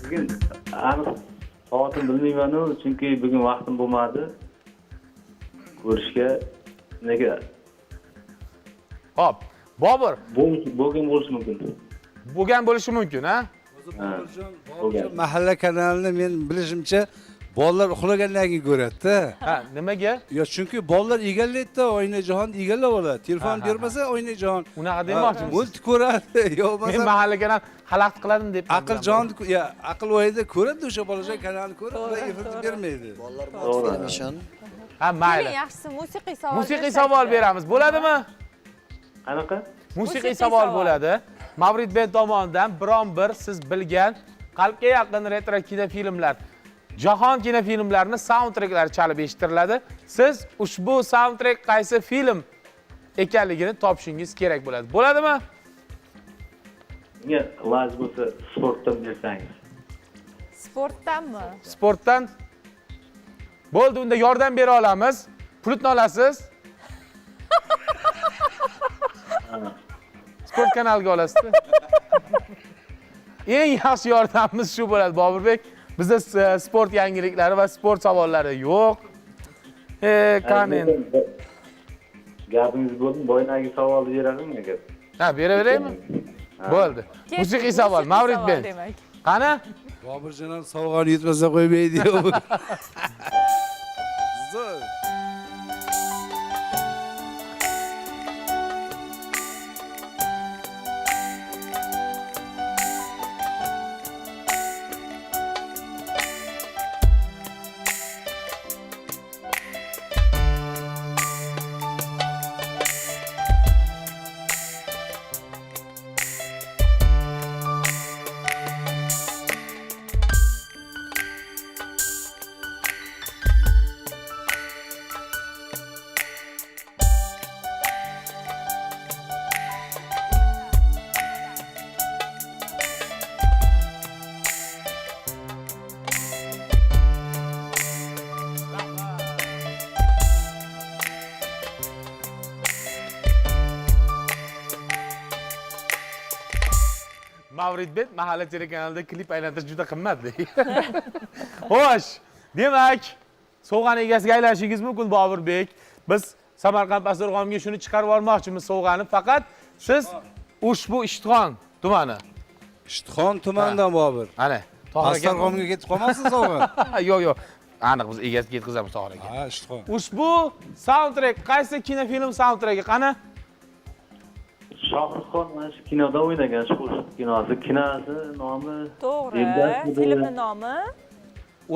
Bugun aniq soatini bilmayman-u, chunki bugun vaqtim bo'lmadi ko'rishga. Nega? Xo'p, Bobur, Bo'lgan bo'lishi mumkin. Bo'lgan bo'lishi mumkin, ha? Ha, Boburjon, mahalla kanalini men bilishimcha bolalar uxlagandan keyin ko'radi-da. Ha, nimaga? Yo, chunki bolalar egallaydi-da, Oynajahon egallab oladi. Telefon bermasa Oynajahon. Unaqa demoqchimisiz? Multi ko'radi, yo Men bo'lmasa mahalla kanal xalaqit qiladim deb. Aqljon, ya aql o'yida ko'radi o'sha bolajon kanalni ko'rib, ular efirni bermaydi. Bolalar multfilm uchun. Ha, mayli. Keling, yaxshisi musiqiy savol. Musiqiy bersak-chi. savol beramiz. Bo'ladimi? Qanaqa? Musiqiy Musiqiy savol savol. bo'ladi. Mavrid band tomonidan biron bir siz bilgan qalbga yaqin retro kinofilmlar, jahon kinofilmlarini soundtracklari chalib eshittiriladi. Siz ushbu soundtrack qaysi film ekanligini topishingiz kerak bo'ladi. Bo'ladimi? Menga laz bo'lsa sportdan bersangiz. Sportdanmi? Sportdan. Bo'ldi, unda yordam bera olamiz. Pultni olasiz. Sport kanaliga olasizda. Eng yaxshi yordamimiz shu bo'ladi, Boburbek. Bizda sport yangiliklari va sport savollari yo'q. Qani endi? Gapingiz bo'ldi, boyagi savolni beradimi agar? Ha, beraveraymi? Bo'ldi. Ketdik, Musiqiy savol, Mavrid savol band. demak. Qani? Boburjon ham sovg'ani yutmasa qo'ymaydi. Zo'r. Mavridbek mahalla telekanalida klip aylantirish juda qimmat deydi. Xo'sh, demak, sovg'ani egasiga aylanishingiz mumkin Boburbek. Biz Samarqand dasturxoniga shuni chiqarib olmoqchimiz sovg'ani. Faqat siz ushbu Ishtixon tumani. Ishtixon tumanidan Bobur. Ana, Tohir aka. Dasturxonga ketib qolmasin sovg'a. Yo'q, yo'q. Aniq biz egasiga yetkazamiz Tohir aka. Ha, Ishtixon. Ushbu soundtrack qaysi kinofilm soundtracki? Qani? Shohruxxon mana shu kinoda o'ynagan, shu qo'shiq kinosi. Kinosi nomi To'g'ri, Devdasmi filmni nomi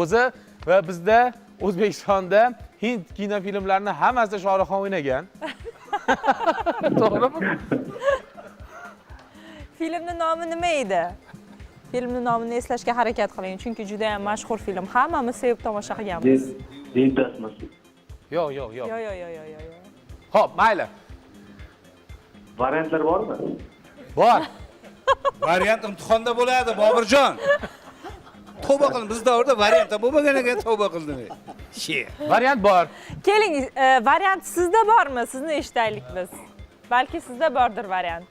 O'zi va bizda O'zbekistonda hind kinofilmlarini hammasida Shohruxxon o'ynagan. To'g'rimi? Filmni nomi nima edi? Filmni nomini eslashga harakat qiling, chunki juda ham mashhur film. Hammamiz sevib tomosha qilganmiz. Devdasmi? Yo'q, yo'q, yo'q. Yo'q, yo'q, yo'q, yo'q, yo'q. Xo'p, mayli. Variantlar bormi? Bor. Variant imtihonda bo'ladi, Boburjon. Tavba qildim. Biz davrda variant ham bo'lmagan ekan, tavba qildim. Variant bor. Keling, variant sizda bormi? Sizni eshitaylik biz. Balki sizda bordir variant.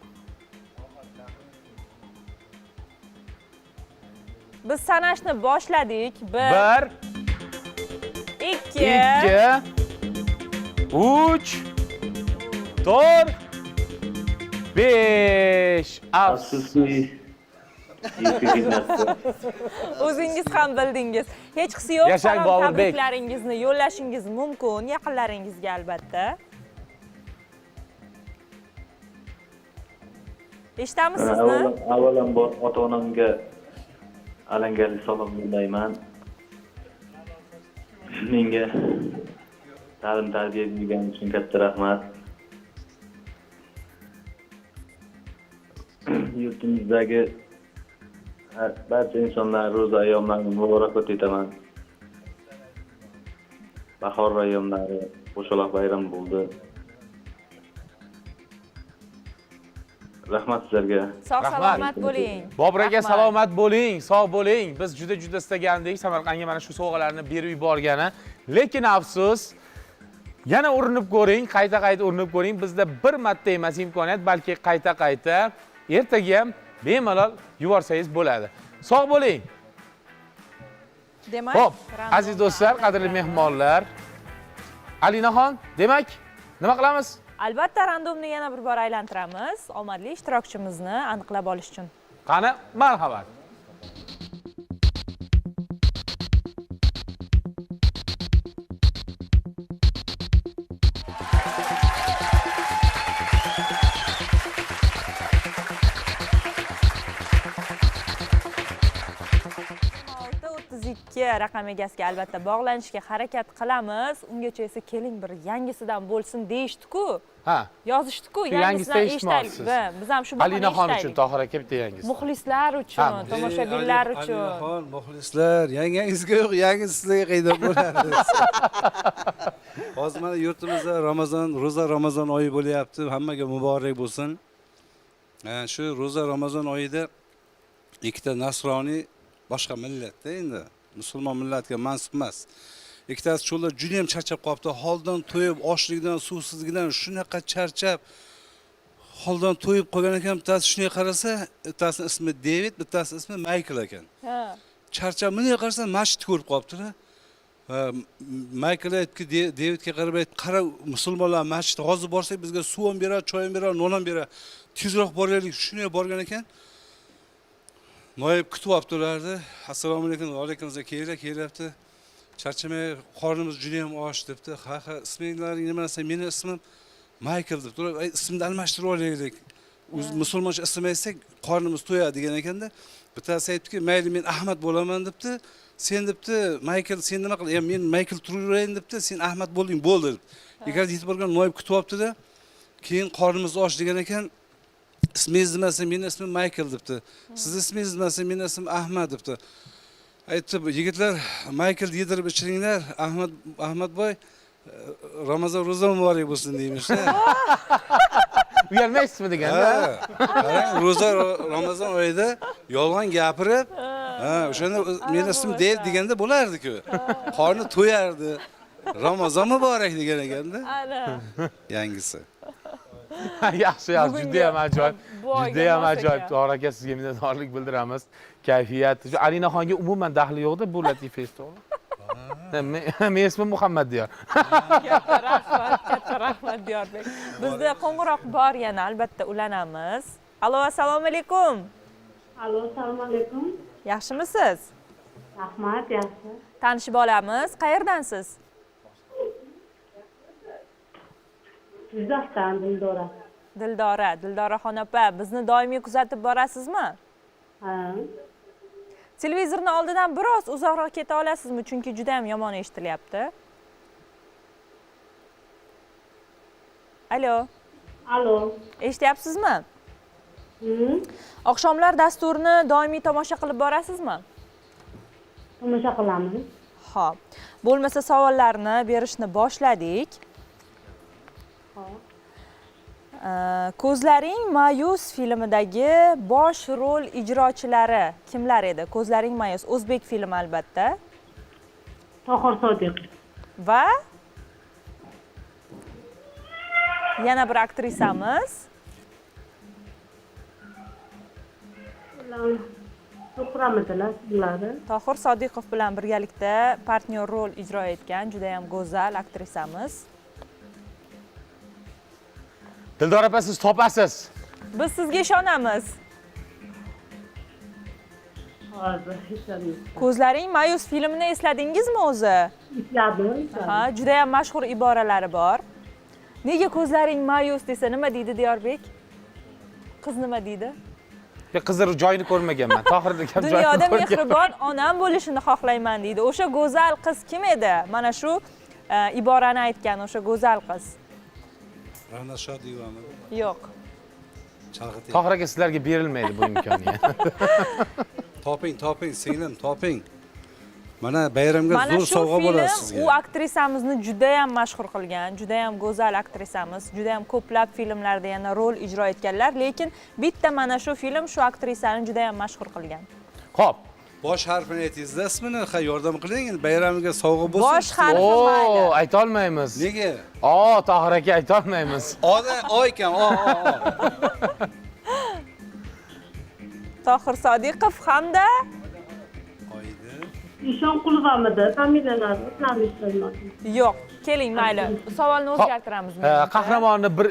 Biz sanashni boshladik. 1 1 2 2 3 4 5. Afsuski. O'zingiz ham bildingiz. Hech qisi yo'q. Yashang, Salom Boburbek. tabriklaringizni yo'llashingiz mumkin yaqinlaringizga albatta. Eshitamiz sizni. Avvalambor ota-onamga alangali salom yo'llayman. Menga ta'lim tarbiya bergani uchun katta rahmat. Yurtimizdagi barcha insonlar ro'za ayyomlarini muborakbod etaman. Bahor ayyomlari, Qo'shaloq bayram bo'ldi. Rahmat sizlarga. Sog' Rahmat. salomat bo'ling. Bobur aka Rahmat. salomat bo'ling, sog' bo'ling. Biz juda juda istagandik Samarqandga mana shu sovg'alarni berib yuborgani. Lekin afsus, yana urinib ko'ring, qayta-qayta urinib ko'ring. Bizda bir marta emas imkoniyat, balki qayta-qayta ertaga ham bemalol yuborsangiz bo'ladi. Sog' bo'ling. Demak, Xo'p, random aziz do'stlar, qadrli mehmonlar. Alinaxon, demak, nima qilamiz? Albatta randomni yana bir bor aylantiramiz, omadli ishtirokchimizni aniqlab olish uchun. Qani, marhamat. 632 raqam egasiga albatta bog'lanishga harakat qilamiz. Ungacha esa keling bir yangisidan bo'lsin deyishdi-ku. Ha. Yozishdi-ku, Shu yangisida yangisidan eshitaylik. eshitmoqchisiz. Ha, biz ham shu bahona Alinaxon uchun eshitaylik. Tohir aka bitta yangisi. Muxlislar Ha, uchun, tomoshabinlar uchun. Alinaxon, muxlislar, yangingizga yo'q, yangi sizlarga qayda bo'ladi. Hozir mana yurtimizda Ramazon, ro'za Ramazon oyi bo'lyapti. Hammaga muborak bo'lsin. Shu ro'za Ramazon oyida ikkita nasroniy boshqa millatda endi musulmon millatga mansub emas. Ikkitasi cho'lda juda ham charchab qolibdi. Holdan to'yib, ochlikdan, suvsizlikdan shunaqa charchab, holdan to'yib qolgan ekan. Bittasi shunday qarasa, bittasini ismi David, bittasini ismi Michael ekan. Ha. Charchab bunday qarasa, masjidni ko'rib qolibdi-da. Ha, Michael aytdi, Davidga qarab aytdi, qara musulmonlar masjid, hozir borsak bizga suv ham beradi, choy ham beradi, non ham beradi. Tezroq boraylik. Shunday borgan ekan. Noyib kutib olibdi ularni. Assalomu alaykum, va alaykum assalom, kelinglar, kelyapti. Charchamay, qornimiz juda ham och debdi. Ha, ha, isminglaring nima desa, meni ismim Michael deb turib, ay, ismni almashtirib olaylik. O'z musulmoncha ism aytsak, qornimiz to'yadi degan ekanda. Bittasi aytdiki, mayli men Ahmad bo'laman debdi. Sen debdi, Michael, sen nima qil? Men Michael turaverin debdi, sen Ahmad bo'lding, bo'ldi deb. Ikkalasi yetib borgan, noyib kutib olibdi-da. Keyin qornimiz och degan ekan. Ismingiz nima desa, meni ismim Michael debdi. Siz ismingiz nima desa, meni ismim Ahmad debdi. Aytdi, yigitlar, Michael yedirib ichiringlar, Ahmadboy, Ramazon ro'za muborak bo'lsin deymish-da. Uyalmaysizmi deganda? Ha, qarang, ro'za Ramazon oyida yolg'on gapirib, ha, o'shanda meni ismim David deganda bo'lardi-ku. Qorni to'yardi. Ramazon muborak degan ekanda. Ana. Yangisi. Yaxshi, yaxshi, Bugungi judayam ajoyib. bu oyga Judayam mos ajoyib. ekan. Tohir aka, sizga minnatdorlik bildiramiz. Kayfiyat. Shu Alinaxonga umuman daxli yo'qda bu latifa, to'g'ri? Men ismim Muhammad Diyor. Katta rahmat, katta rahmat, Diyorbek. Bizda qo'ng'iroq bor yana, albatta ulanamiz. Alo, assalomu alaykum. Alo, assalomu alaykum. Yaxshimisiz? Rahmat, yaxshi. Tanishib olamiz. Qayerdansiz? Jizzaxdan Dildora. Dildora, Dildoraxon opa, bizni doimiy kuzatib borasizmi? Ha. Televizorni oldidan biroz uzoqroq keta olasizmi? Chunki juda ham yomon eshitilyapti. Alo, Alo. eshityapsizmi? Hı? Oqshomlar dasturini doimiy tomosha qilib borasizmi? Tomosha qilamiz. Xo'p. Bo'lmasa savollarni berishni boshladik. Xo'p. Ko'zlaring ma'yus filmidagi bosh rol ijrochilari kimlar edi? Ko'zlaring ma'yus o'zbek filmi albatta. Tohir Sodiq. Va yana bir aktrisamiz. Zuhramidi ular? Tohir Sodiqov bilan birgalikda partnyor rol ijro etgan juda ham go'zal aktrisamiz. Dildora opa, siz topasiz. Biz sizga ishonamiz. Hozir esladim. Ko'zlaring ma'yus filmini esladingizmi o'zi? Esladim. Ha, juda ham mashhur iboralari bor. Nega ko'zlaring ma'yus desa nima deydi Diyorbek? Qiz nima deydi? Yo, qizni joyini ko'rmaganman. Tohirni gap joyini Dunyoda ko'rganman. mehribon onam bo'lishini xohlayman deydi. O'sha go'zal qiz kim edi? Mana shu iborani aytgan o'sha go'zal qiz. Ra'no Shodiyevami? Yo'q. Chalg'itib. Tohir aka, sizlarga berilmaydi bu imkoniyat. Toping, toping, singlim, toping. Mana bayramga Mana zo'r shu sovg'a bo'ladi film sizga. u aktrisamizni juda ham mashhur qilgan, juda ham go'zal aktrisamiz, juda ham ko'plab filmlarda yana rol ijro etganlar, lekin bitta mana shu film shu aktrisani juda ham mashhur qilgan. Xo'p. Bosh harfini aytingizda ismini, ha, yordam qiling, endi bayramga sovg'a bo'lsin. Bosh harfi Oo, mayli. aytolmaymiz. Nega? O, Tohir aka, aytolmaymiz. Oda O ekan, o, o, o. Tohir Sodiqov hamda Oydi. Eshonqulovamidi? Familiyalari eslamadim. Yo'q. Keling, mayli. Savolni o'zgartiramiz. Qahramonni bir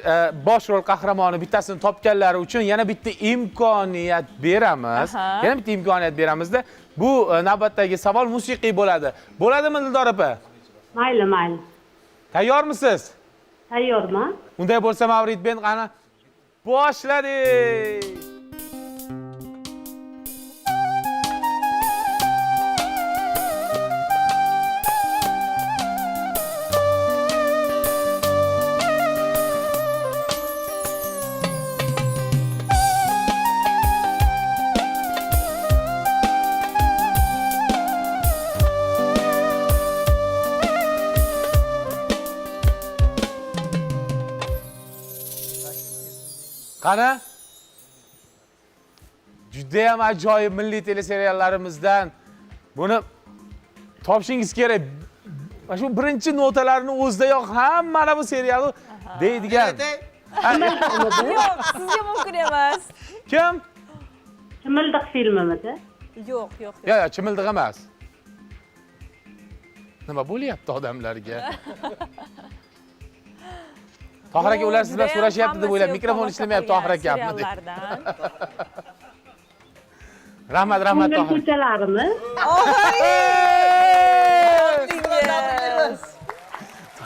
bosh rol qahramoni bittasini topganlari uchun yana bitta imkoniyat beramiz. Yana bitta imkoniyat beramizda. Bu navbatdagi savol musiqiy bo'ladi. Bo'ladimi, Dildor opa? Mayli, mayli. Tayyormisiz? Tayyorman. Unday bo'lsa Mavrid ben qani boshladik. Qani? Juda ham ajoyib milliy teleseriallarimizdan buni topishingiz kerak. Mana shu birinchi notalarni o'zidayoq ham mana bu serialni deydigan. Yo'q, sizga mumkin emas. Kim? Chimildiq filmimidi? Yo'q, yo'q, yo'q. Yo'q, yo'q, Chimildiq emas. Nima bo'lyapti odamlarga? Tohir aka, ular siz bilan Judayam so'rashyapti deb o'ylab, hammasi mikrofon tomosha ishlamayapti qilgan Tohir akamni deb. seriallardan. Rahmat, rahmat Ko'ngil Tohir. ko'chalarimi? Topdingiz.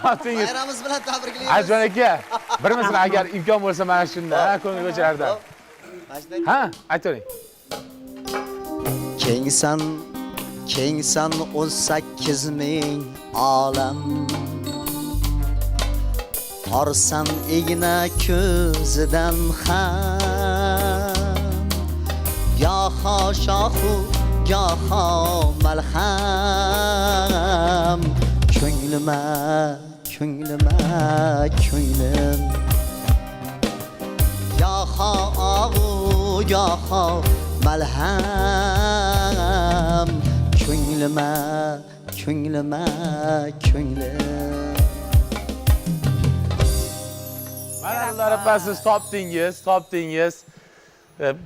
Topdingiz. Bayramimiz bilan tabriklaymiz. Azizjon aka, bir misra agar imkon bo'lsa mana shunda, ha, ko'ngil ko'chalardan. Mana shunday. Ha, aytavering. Kengsan, kengsan 18 ming olam. Torsan igna ko'zidan ham. Goho shohu, goho malham. Ko'nglima, ko'nglima, ko'nglim. Goho og'u, goho malham. Ko'nglima, ko'nglima, ko'nglim. Mana Dildor opa, siz topdingiz, topdingiz.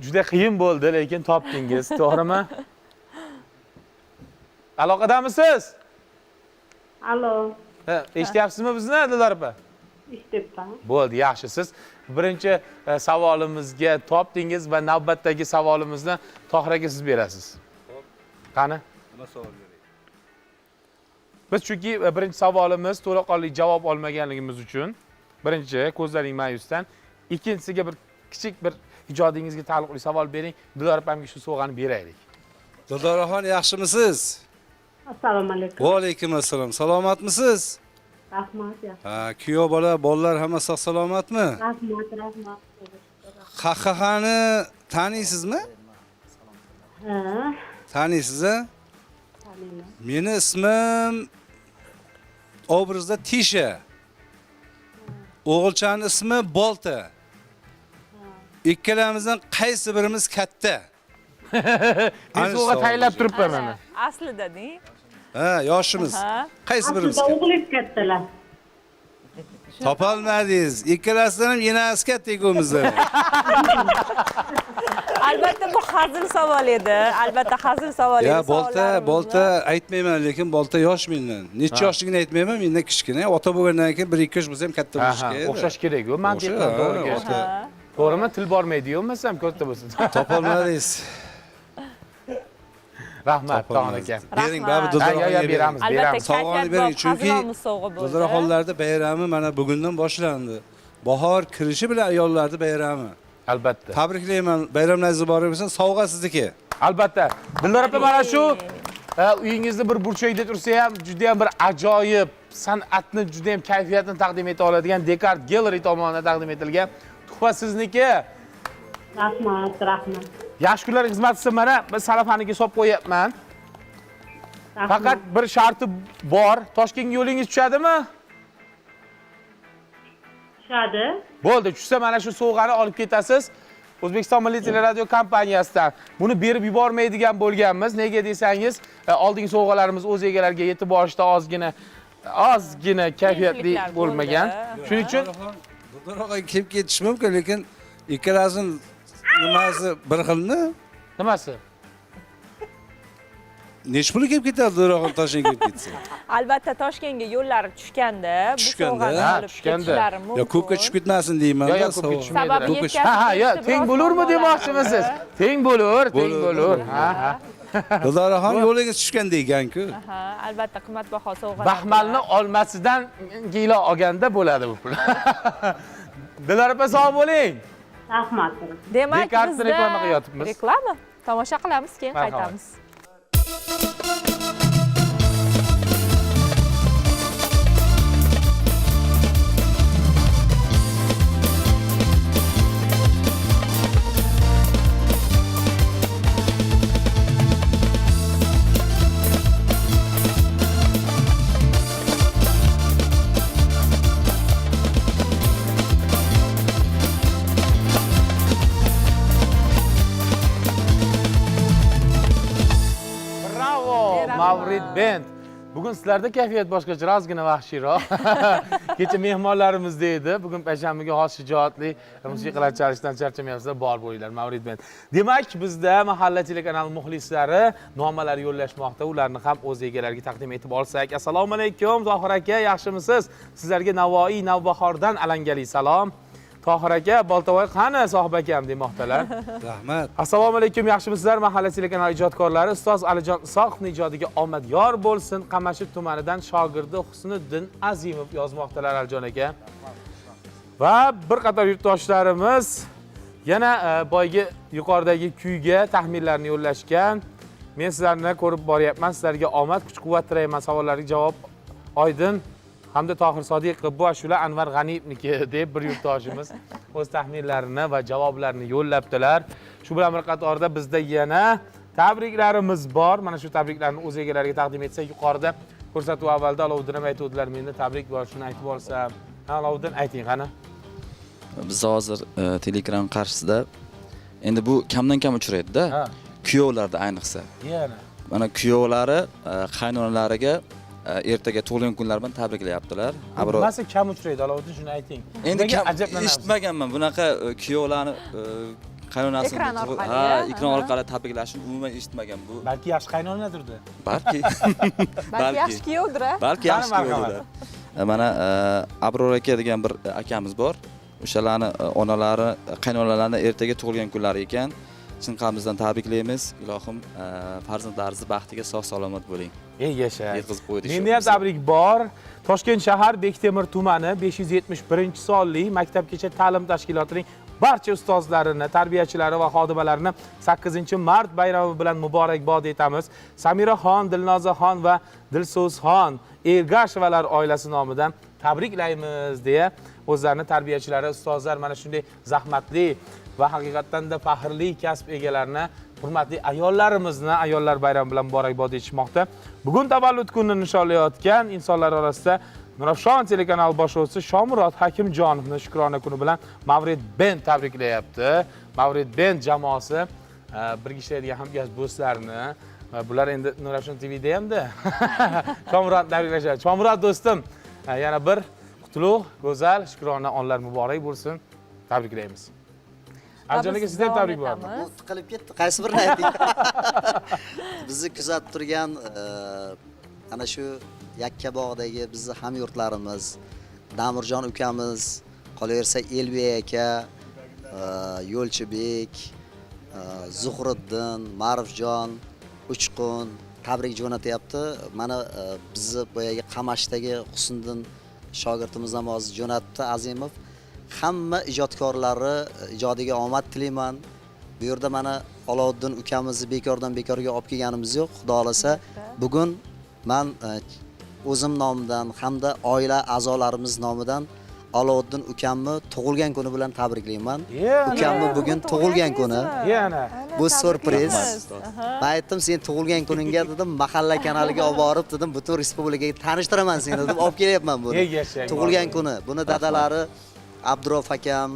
Juda qiyin bo'ldi, lekin topdingiz, to'g'rimi? Aloqadamisiz? Alo. Ha, eshityapsizmi bizni, Dildor opa? Eshityapman. Bo'ldi, yaxshi. Siz birinchi savolimizga topdingiz va navbatdagi savolimizni Tohir aka siz berasiz. Qani? Nima savol beray? Biz chunki birinchi savolimiz to'laqonli javob olmaganligimiz uchun birinchi ko'zlaring ma'yusdan, ikkinchisiga bir kichik bir ijodingizga taalluqli savol bering. Dildor opamga shu sovg'ani beraylik. Dildoraxon, yaxshimisiz? Assalomu alaykum. Va alaykum assalom. Salomatmisiz? Rahmat, yaxshi. Ha, kuyov bola, bolalar hamma sog' salomatmi? Rahmat, rahmat. Qahqahani taniysizmi? Ha, Taniysiz, a? taniyman. Meni ismim obrazda Tisha. O'g'ilchani ismi Bolta. Ikkalamizdan qaysi birimiz katta? Men Ana sovg'a savol tayyorlab berishadi. turibman mana. Aslida deng. Ha, yoshimiz. Ha. Qaysi birimiz Aslida katta? o'g'lingiz kattalar. Topolmadingiz. Ikkalasidan ham enasi katta ikkovimizdan. Albatta bu hazil savol edi. Albatta hazil savol edi. Ya Bolta, Savollarimizni- Bolta aytmayman, lekin Bolta yosh mendan. Necha yoshligini aytmayman, mendan kichkina. Ota bo'lgandan keyin 1-2 yosh bo'lsa ham katta bo'lishi Ha, kerak. o'xshash kerak-ku, mantiqan O'xsha- to'g'ri ha, kerak. ota. To'g'rimi? Til bormaydi-yu, bo'lmasam katta bo'lsa. Topolmadingiz. Rahmat, Tohir aka. Bering, Rahmat. baribir Ha, yo, yo, Dildoraxonga bering. beramiz, Albatta beramiz. Sovg'ani kayfiyat bering, bor, chunki hazilomuz sovg'a bo'ldi. Dildoraxonlarda bayrami mana bugundan boshlandi. Bahor kirishi bilan ayollarda bayrami. Albatta. Tabriklayman, bayramlaringiz muborak bo'lsin. Sovg'a sizniki. Albatta. Dildor opa, mana shu uyingizni bir burchagida tursa ham juda ham bir ajoyib san'atni, juda ham kayfiyatni taqdim eta oladigan Dekart Gallery tomonidan taqdim etilgan tuhfa sizniki. Rahmat, rahmat. Yaxshi kunlar xizmat qilsin, mana biz salafaniga solib qo'yapman. Rahmat. Faqat bir sharti bor. Toshkentga yo'lingiz tushadimi? Tushadi. Bo'ldi, tushsa mana shu sovg'ani olib ketasiz. O'zbekiston Milliy teleradio kompaniyasidan. Buni berib yubormaydigan bo'lganmiz. Nega desangiz, oldingi sovg'alarimiz o'z egalariga yetib borishda ozgina kayfiyatli Qiyinchiliklar bo'ldi. bo'lmagan. Shuning uchun Dildoraxon kelib ketishi mumkin, lekin ikkalasini nimasi bir xilmi? nimasi? Nechi puli kelib ketadi Dildoraxon Toshkentga kelib ketsa? Albatta Toshkentga yo'llari tushganda, bu Tushganda, sovg'ani ha, olib tushganda. ketishlari mumkin. Yo ko'pga tushib ketmasin deyman. Yo, yo, ko'pga tushmaydi. Sababi Ko'pga yetkazib Ha, ha, yo, berishda teng biroz bo'lurmi muammolar demoqchimisiz? bo'ldi. Teng bo'lur, teng Bo'lur, bo'lur. Ha, ha. Dildoraxon yo'lingiz tushgan degan-ku. Ha, albatta qimmatbaho sovg'alar. Baxmalni olmasidan kilo olganda bo'ladi bu pul. Dildor opa, sog' bo'ling. Rahmat. Demak, Dekartni bizda reklama qilyapmiz. Reklama. Tomosha qilamiz, keyin Marhamat. qaytamiz. Bravo, Mavrid Band. Bugun sizlarda kayfiyat boshqacha, ozgina vahshiyroq. Kecha mehmonlarimizda edi. Bugun payshanbaga xos shijoatli musiqalar chalishdan charchamayapsizlar, bor bo'linglar Mavrid Band. Demak, bizda mahalla telekanali muxlislari nomalar yo'llashmoqda. Ularni ham o'z egalariga taqdim etib olsak. Assalomu alaykum, Zohir aka, yaxshimisiz? Sizlarga Navoiy Navbahordan alangali salom. Tohir aka, Boltaboy qani sohib akam demoqdalar. Rahmat. Assalomu alaykum, yaxshimisizlar mahalla telekanali ijodkorlari. Ustoz Alijon Isoqovning ijodiga omad yor bo'lsin. Qamashi tumanidan shogirdi Husniddin Azimov yozmoqdalar Alijon aka. Va bir qator yurtdoshlarimiz yana boyagi yuqoridagi kuyga taxminlarni yo'llashgan. Men sizlarni ko'rib boryapman. Sizlarga omad, kuch-quvvat tilayman. Savollarga javob oydin hamda Tohir Sodiqov bu ashula Anvar G'aniyevniki deb bir yurtdoshimiz o'z taxminlarini va javoblarini yo'llabdilar. Shu bilan bir qatorda bizda yana tabriklarimiz bor. Mana shu tabriklarni o'z egalariga taqdim etsak, yuqorida ko'rsatuv avvalida Alovuddin ham aytuvdilar, menda tabrik bor, shuni aytib olsam. Ha, Alovuddin ayting qani. Biz hozir teleekran qarshisida endi bu kamdan kam uchraydi-da. Kuyovlarda ayniqsa. Yana. Mana kuyovlari qaynonalariga Ertaga tug'ilgan kunlari bilan tabriklayaptilar. Abror Nimasi kam uchraydi, Aloviddin, shuni ayting. Endi Nimaga ajablanamiz? Eshitmaganman bunaqa kuyovlarni qaynonasini Ekran orqali, ha, a? ekran orqali tabriklashini umuman eshitmagan bu. Balki yaxshi qaynonadirdi. Balki Balki yaxshi kuyovdir, a? Balki yaxshi Qani marhamat. kuyovdir. Mana Abror aka degan bir akamiz bor. O'shalarni onalari, qaynonalarini ertaga tug'ilgan kunlari ekan. Chin qalbimizdan tabriklaymiz. Ilohim farzandlaringizni baxtiga sog' salomat bo'ling. Ey yasha. Yetkazib qo'ydik. Menda ham tabrik bor. Toshkent shahar Bektemir tumani 571-sonli maktabgacha ta'lim tashkilotining barcha ustozlarini, tarbiyachilari va xodimalarini 8-mart bayrami bilan muborakbod etamiz. Samiraxon, Dilnozaxon va Dilso'zxon Ergashevalar oilasi nomidan tabriklaymiz deya o'zlarini tarbiyachilari, ustozlar mana shunday zahmatli va haqiqatdan da faxrli kasb egalarini, hurmatli ayollarimizni ayollar bayrami bilan muborakbod etishmoqda. Bugun tavallud kunini nishonlayotgan insonlar orasida Nurafshon telekanali boshlovchisi Shomurod Hakimjonovni shukrona kuni bilan Mavrid Band tabriklayapti. Mavrid Band jamoasi birga ishlaydigan hamkasb do'stlarini va bular endi Nurafshon TVda hamda Shomurod tabriklashadi. Shomurod do'stim, yana bir qutlug', go'zal, shukrona onlar muborak bo'lsin. Tabriklaymiz. Alijon aka, sizdan tabrik bor. Bu tiqilib ketdi. Qaysi birini ayting? Bizni kuzatib turgan ana shu Yakkabog'dagi bizni hamyurtlarimiz, Damirjon ukamiz, qolaversa Elbek aka, Yo'lchibek, Zuhriddin, Ma'rufjon, Uchqun tabrik jo'natyapti. Mana bizni boyagi Qamashdagi Husniddin shogirdimiz ham hozir jo'natdi, Azimov. Hamma ijodkorlari ijodiga omad tilayman. Bu yerda mana Aloviddin ukamizni bekordan bekorga olib kelganimiz yo'q. Xudo xolasa bugun men o'zim nomidan hamda oila a'zolarimiz nomidan Aloviddin ukamni tug'ilgan kuni bilan tabriklayman. Ukamni bugun tug'ilgan kuni. Yana. Bu surpriz. Men aytdim, sen tug'ilgan kuningga dedim, mahalla kanaliga olib borib dedim, butun respublikaga tanishtiraman seni dedim, olib kelyapman buni. Tug'ilgan kuni. Buni dadalari Abdurof akam,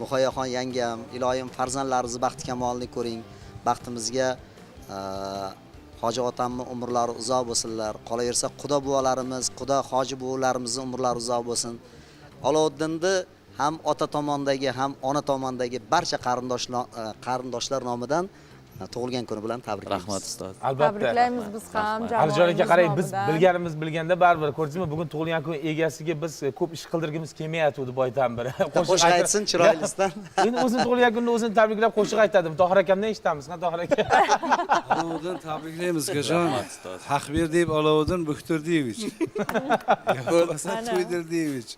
Muhayyoxon yangam, iloyim farzandlaringizni baxti kamolini ko'ring. Baxtimizga hoji otamning umrlari uzoq bo'lsinlar. Qolaversa quda buvalarimiz, quda hoji buvalarimizning umrlari uzoq bo'lsin. Aloviddinni ham ota tomondagi, ham ona tomondagi barcha qarindoshlar nomidan tug'ilgan kuni bilan tabriklaymiz. Rahmat ustoz. Albatta. Tabriklaymiz biz ham. Alijon aka, qarang, biz bilganimiz bilganda baribir ko'rdingizmi, bugun tug'ilgan kun egasiga biz ko'p ish qildirgimiz kelmayotgandi boydan beri. Qo'shiq aytsin chiroylisidan. Endi o'zini tug'ilgan kunini o'zini tabriklab qo'shiq aytadimi? Tohir akamdan eshitamiz, ha Tohir aka? Aloviddin tabriklaymiz ukajon. Haqberdiyev Aloviddin Buktirdiyevich. Bo'lmasa To'ydirdiyevich.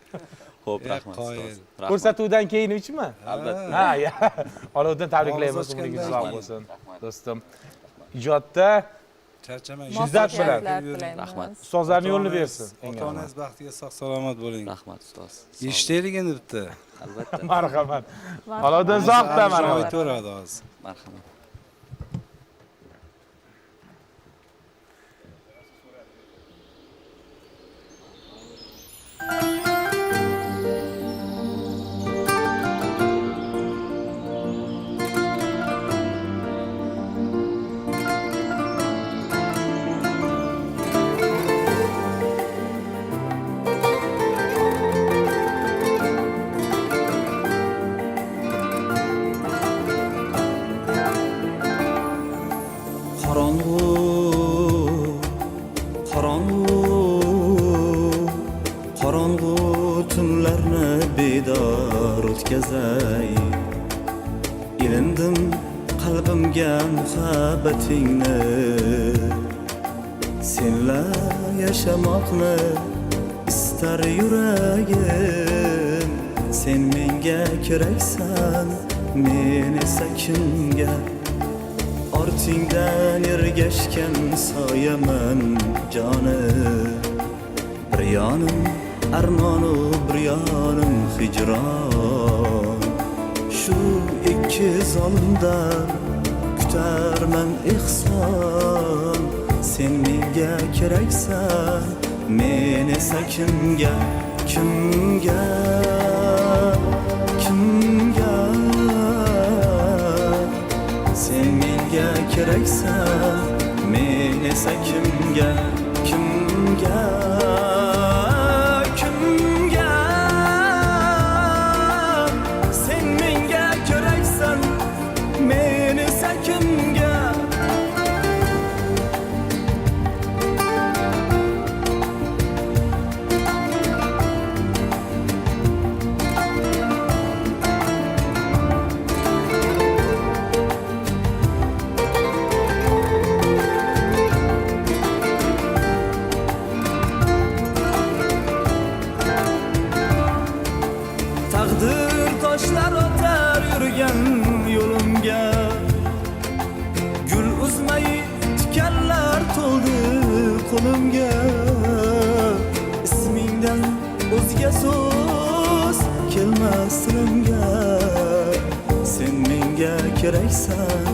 Xo'p, rahmat ustoz. Ko'rsatuvdan keyin uchmi? Albatta. Ha, Aloviddin tabriklaymiz, umringiz uzoq bo'lsin. Do'stim. Ijodda charchamang. Shiddat bilan. Rahmat. Ustozlarning yo'lini bersin. Ota-onangiz baxtiga sog' salomat bo'ling. Rahmat ustoz. Eshitaylik endi bitta. Albatta. Marhamat. Aloviddin Zohiddan marhamat. Aytaveradi hozir. Marhamat. Qorong'u tunlarni bedor o'tkazay. Ilindim qalbimga muhabbatingni, senla yashamoqni istar yuragim. Sen menga keraksan, men esa kimga? Ortingdan ergashgan soyaman jonim. Bir yonim armonu bir yonim hijron. Shu ikki zolimdan kutarman ehson. Sen menga keraksan, men esa kimga, kimga, kimga? Sen menga keraksan, men esa kimga, kimga? Kimga, kimga? Sen menga keraksan, men esa kimga? Taqdir toshlar otar yurgan yo'limga, gul uzmay tikanlar to'ldi qo'limga. Ismingdan o'zga so'z kelmas tilimga. Sen menga keraksan,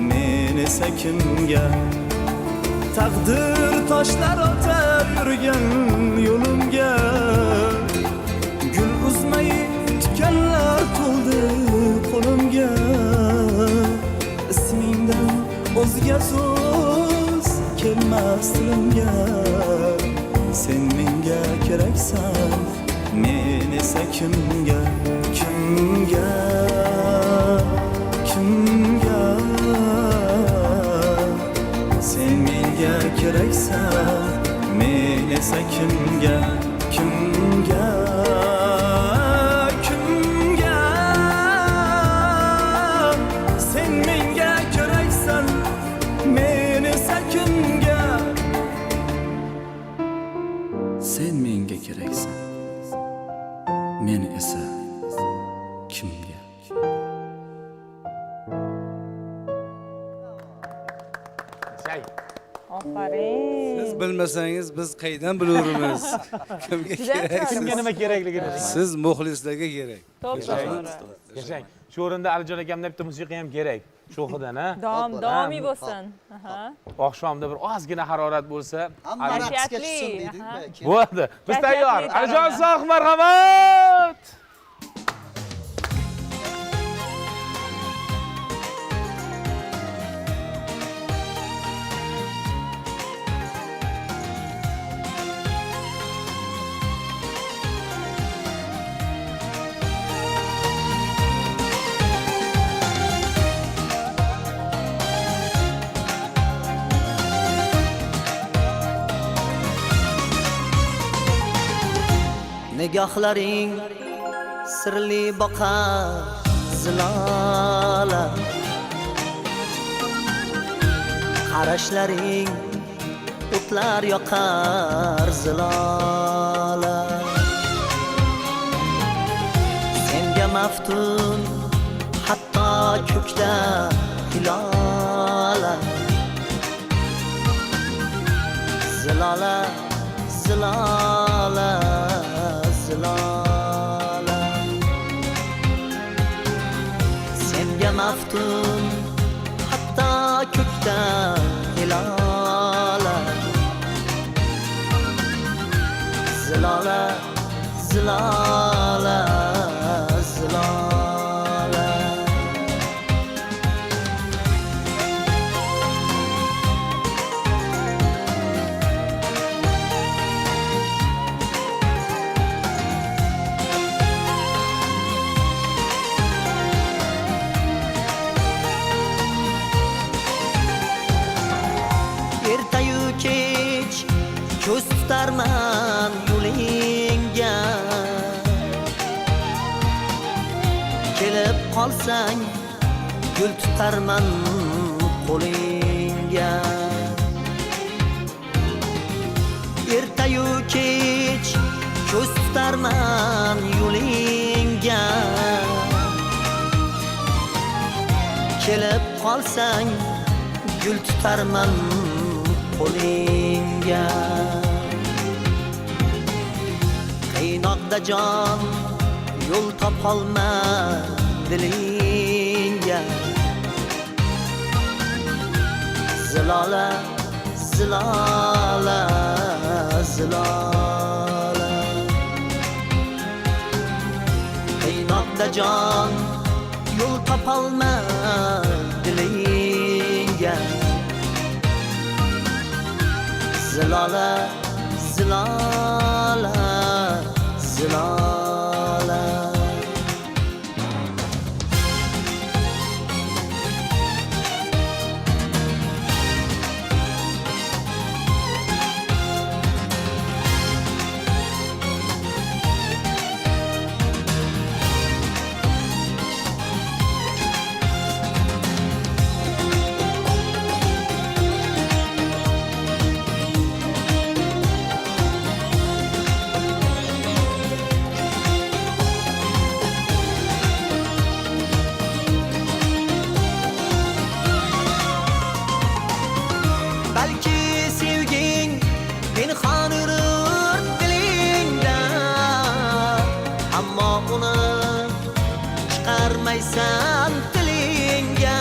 men esa kimga? Taqdir toshlar otar yurgan yo'limga, gul uzmay tikanlar to'ldi qo'limga. Ismingdan o'zga so'z kelmas tilimga. Sen menga keraksan, men esa kimga? Kimga, kimga? Sen menga keraksan, men esa kimga? Kimga, kimga? Sen menga keraksan, men esa kimga? Sen menga keraksan, men esa kimga? Ofarin. Siz bilmasangiz biz qaydan bilurmiz? Kimga Juda keraksiz? Kimga nima kerakligini. Siz muxlislarga kerak. To'g'ri. Yashang. Shu o'rinda Alijon akamda bitta musiqa ham kerak. Sho'xidan, ha? Davom, davomiy bo'lsin. Aha. Oqshomda bir ozgina harorat bo'lsa, Hamma raqsga Kayfiyatli, tushsin deydi-ku. aha. bo'ladi. Biz Kayfiyatli tayyor. tarona. Alijon Isoqov, marhamat. Nigohlaring sirli boqar zilola, qarashlaring o'tlar yoqar zilola. Senga maftun hatto ko'kda hilola, zilola, zilola, zilola. Senga maftun hatto ko'kda hilola, zilola, zilola, zilola. Ertayu kech ko'z tutarman yo'lingga, kelib qolsang gul tutarman qo'lingga. Ertayu kech ko'z tutarman yo'lingga, kelib qolsang gul tutarman qo'lingga. Qiynoqda jon yo'l topolma dilingga, zilola, zilola, zilola. Qiynoqda jon yo'l topolma dilingga, zilola, Zilola, Zilola. Balki sevging pinhon yurur dilingda, ammo uni chiqarmaysan tilingga.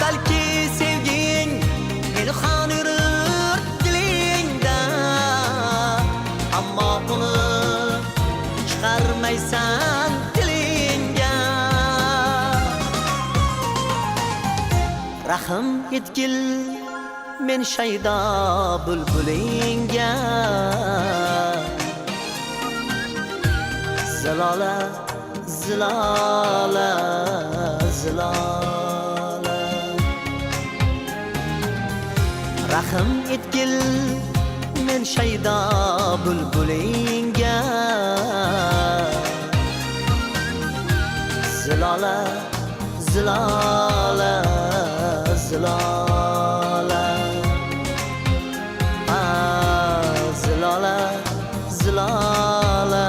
Balki sevging pinhon yurur dilingda, ammo uni chiqarmaysan tilingga. Rahm etgil men shaydo bulbulingga. Zilola, Zilola, Zilola. Rahm etgil men shaydo bulbulingga. Zilola, Zilola, Zilola. Zilola, Zilola,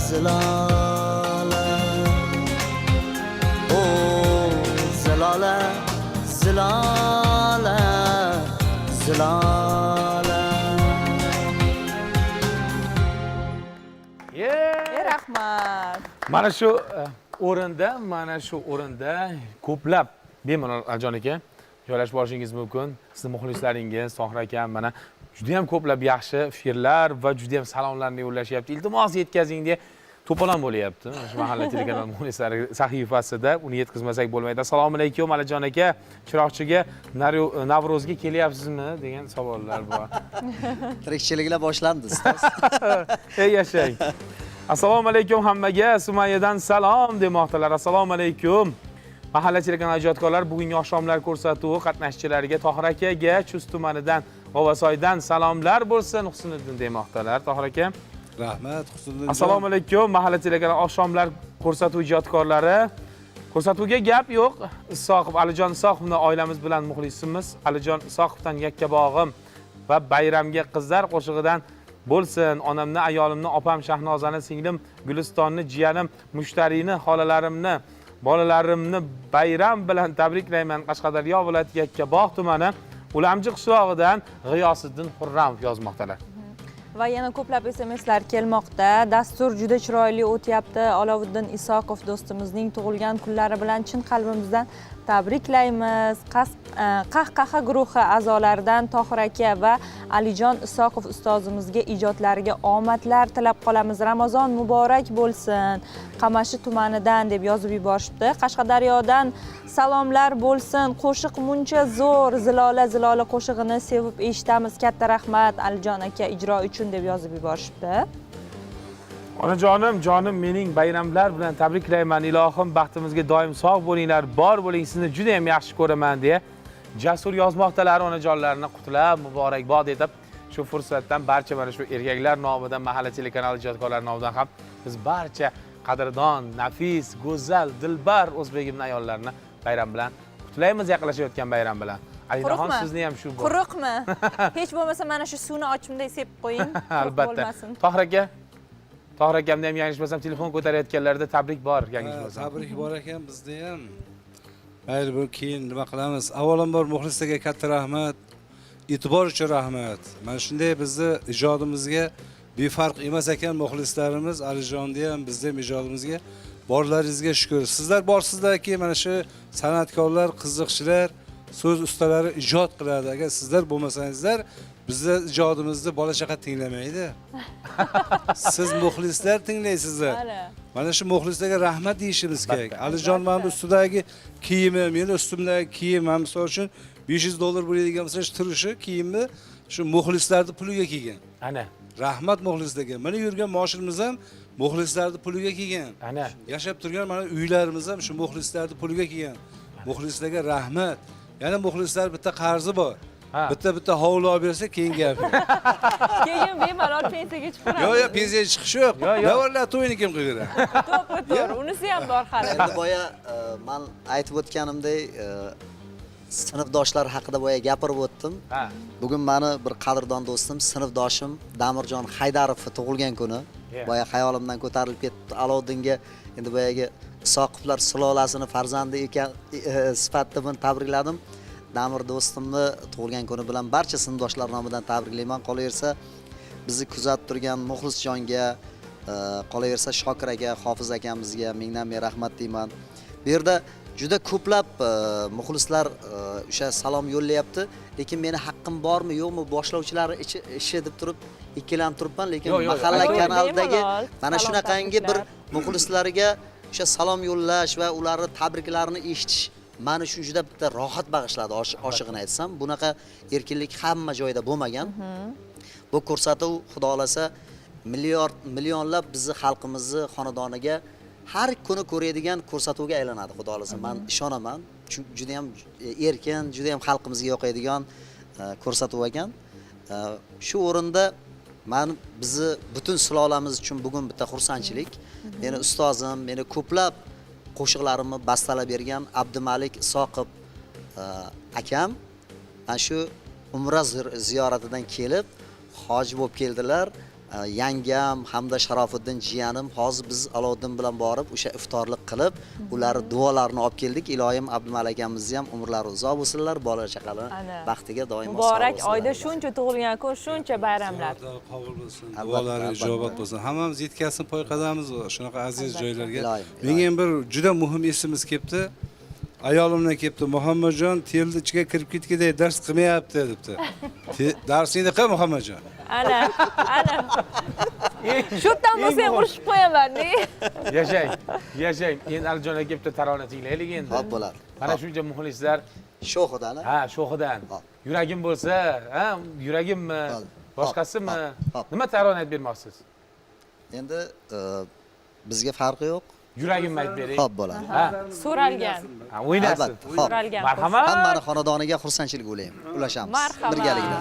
Zilola. Oh, Zilola, Zilola, Zilola. Ye! Rahmat. Mana shu o'rinda ko'plab bemalol Alijon aka joylashib olishingiz mumkin. Sizni muxlislaringiz Tohir akam mana juda ham ko'plab yaxshi fikrlar va juda ham salomlarni yo'llashyapti. Iltimos yetkazing deya to'polon bo'lyapti. Mana shu mahalla telekanal muxlislari sahifasida uni yetkazmasak bo'lmaydi. Assalomu alaykum Alijon aka, Chiroqchiga Navro'zga kelyapsizmi degan savollar bor. Tirikchiliklar boshlandi, ustoz. Ey yashang. Assalomu alaykum hammaga, Sumayyadan salom demoqdalar. Assalomu alaykum. Mahalla telekanal ijodkorlar bugungi oqshomlar ko'rsatuvi qatnashchilariga Tohir akaga Chust tumanidan, G'ovasoydan salomlar bo'lsin Husniddin demoqdalar. Tohir aka. Rahmat Husniddin. Assalomu alaykum mahalla telekanal oqshomlar ko'rsatuvi ijodkorlari. Ko'rsatuvga gap yo'q. Isoqov Alijon Isoqovni oilamiz bilan muxlisimiz. Alijon Isoqovdan Yakkabog'im va bayramga qizlar qo'shig'idan bo'lsin. Onamni, ayolimni, opam Shahnozani, singlim Gulistonni, jiyanim Mushtarini, xolalarimni, bolalarimni bayram bilan tabriklayman. Qashqadaryo viloyati Yakkabog' tumani Ulamji qishlog'idan G'iyosiddin Xurramov yozmoqdalar. Va yana ko'plab SMSlar kelmoqda. Dastur juda chiroyli o'tyapti. Aloviddin Isoqov do'stimizning tug'ilgan kunlari bilan chin qalbimizdan tabriklaymiz. Qahqaha guruhi a'zolaridan Tohir aka va Alijon Isoqov ustozimizga ijodlariga omadlar tilab qolamiz. Ramazon muborak bo'lsin. Qamashi tumanidan deb yozib yuborishibdi. Qashqadaryodan salomlar bo'lsin. Qo'shiq muncha zo'r. Zilola Zilola qo'shig'ini sevib eshitamiz. Katta rahmat Alijon aka ijro uchun deb yozib yuborishibdi. Onajonim, jonim mening bayramlar bilan tabriklayman. Ilohim baxtimizga doim sog' bo'linglar, bor bo'ling, sizni juda ham yaxshi ko'raman deya Jasur yozmoqdalar. Onajonlarini qutlab, muborakbod etib, shu fursatdan barcha mana shu erkaklar nomidan, mahalla telekanali ijodkorlari nomidan ham biz barcha qadrdon, nafis, go'zal, dilbar o'zbegimning ayollarini bayram bilan qutlaymiz, yaqinlashayotgan bayram bilan. Alinaxon, sizni ham shu quruqmi? Hech bo'lmasa mana shu suvni ochimday sepib qo'ying. Albatta. Tohir aka, Tohir akamni ham yanglishmasam telefon ko'tarayotganlarida tabrik bor, yanglishmasam. Tabrik bor ekan bizda ham. Mayli, bu keyin nima qilamiz? Avvalambor muxlislarga katta rahmat, e'tibor uchun rahmat. Mana shunday bizni ijodimizga befarq emas ekan muxlislarimiz, Alijonni ham, bizni ham ijodimizga borlaringizga shukr. Sizlar borsizlarki, mana shu san'atkorlar, qiziqchilar, so'z ustalari ijod qiladi. Agar sizlar bo'lmasangizlar, bizni ijodimizni bola chaqa tinglamaydi. Siz muxlislar tinglaysizlar. Mana shu muxlislarga rahmat deyishimiz kerak. Alijon mana bu ustidagi kiyimi, meni ustimdagi kiyim, men misol uchun $500 bo'ladigan bo'lsa, shu turishi kiyimni shu muxlislarni puliga kiygan. Ana. Rahmat muxlislarga. Mana yurgan mashinamiz ham muxlislarni puliga kelgan. Ana. Yashab turgan mana uylarimiz ham shu muxlislarni puliga kelgan. Muxlislarga rahmat. Yana muxlislar bitta qarzi bor. Bitta hovli olib bersa keyin gap yo'q. Keyin bemalol pensiyaga chiqaveradi. Yo'q, yo'q, pensiyaga chiqish yo'q. Davrlar to'yini kim qilib beradi? To'ppa to'g'ri, unisi ham bor hali. Endi boya men aytib o'tganimdek, sinfdoshlar haqida boya gapirib o'tdim. Bugun meni bir qadrdon do'stim, sinfdoshim Damirjon Haydarov tug'ilgan kuni. Boya xayolimdan ko'tarilib ketdi. Alovuddinga endi boyagi Isoqovlar sulolasini farzandi ekan sifatida buni tabrikladim. Damir do'stimni tug'ilgan kuni bilan barcha sinfdoshlar nomidan tabriklayman. Qolaversa bizni kuzatib turgan muxlisjonga, qolaversa Shokir aka, Hofiz akamizga mingdan ming rahmat deyman. Bu yerda juda ko'plab muxlislar o'sha salom yo'llayapti, lekin meni haqqim bormi, yo'qmi, boshlovchilar ishi deb turib ikkilanib turibman, lekin mahalla kanalidagi mana shunaqangi bir muxlislarga o'sha salom yo'llash va ularning tabriklarini eshitish meni uchun juda bitta rohat bag'ishladi, oshig'ini aytsam. Bunaqa erkinlik hamma joyda bo'lmagan. Bu ko'rsatuv xudo xolasa millionlab bizni xalqimizni xonadoniga har kuni ko'radigan ko'rsatuvga aylanadi xudo xolasa. Men ishonaman. Chunki juda ham erkin, juda ham xalqimizga yoqadigan ko'rsatuv ekan. Shu o'rinda men bizni butun sulolamiz uchun bugun bitta xursandchilik. Meni ustozim, meni ko'plab qo'shiqlarimni bastalab bergan Abdumalik Isoqov akam mana shu umra ziyoratidan kelib hoji bo'lib keldilar. Yangam hamda Sharofiddin jiyanim hozir biz Alovuddin bilan borib o'sha iftorlik qilib, ular duolarini olib keldik. Iloyim Abdumalik akamizni ham umrlari uzoq bo'lsinlar, bola chaqalar baxtiga doimo muborak oyda shuncha tug'ilgan kun, shuncha bayramlar qabul bo'lsin, duolari ijobat bo'lsin. Hammamiz yetkazsin poy qadamiz shunaqa aziz joylarga. Menga ham bir juda muhim esimiz kelibdi. Ayolimdan kelibdi, Muhammadjon telni ichiga kirib ketganday dars qilmayapti debdi. Darsingni qil Muhammadjon. Ana, ana. Shu yerdan bo'lsa ham urishib qo'yaman, ne? Yashang, yashang. Endi Alijon aka bitta tarona tinglaylik endi. Xo'p bo'ladi. Mana shuncha muxlislar Sho'xidan. Ha, sho'xidan. Yuragim bo'lsa, ha, yuragimmi, boshqasimi? Nima tarona aytib bermoqchisiz? Endi bizga farqi yo'q. Yuragimni aytib bering. Xo'p bo'ladi. Ha, so'ralgan. Ha, o'ynasin. So'ralgan. Marhamat. Hammani xonadoniga xursandchilik ulashamiz. Birgalikda.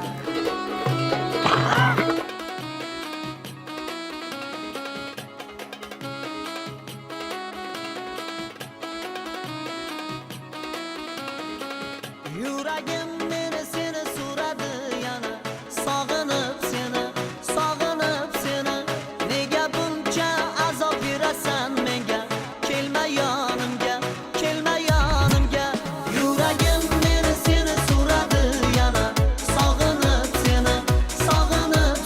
Yuragim meni seni so'radi yana, sog'inib seni, sog'inib seni. Nega buncha azob berasan menga? Kelma yonimga, kelma yonimga. Yuragim meni seni so'radi yana, sog'inib seni, sog'inib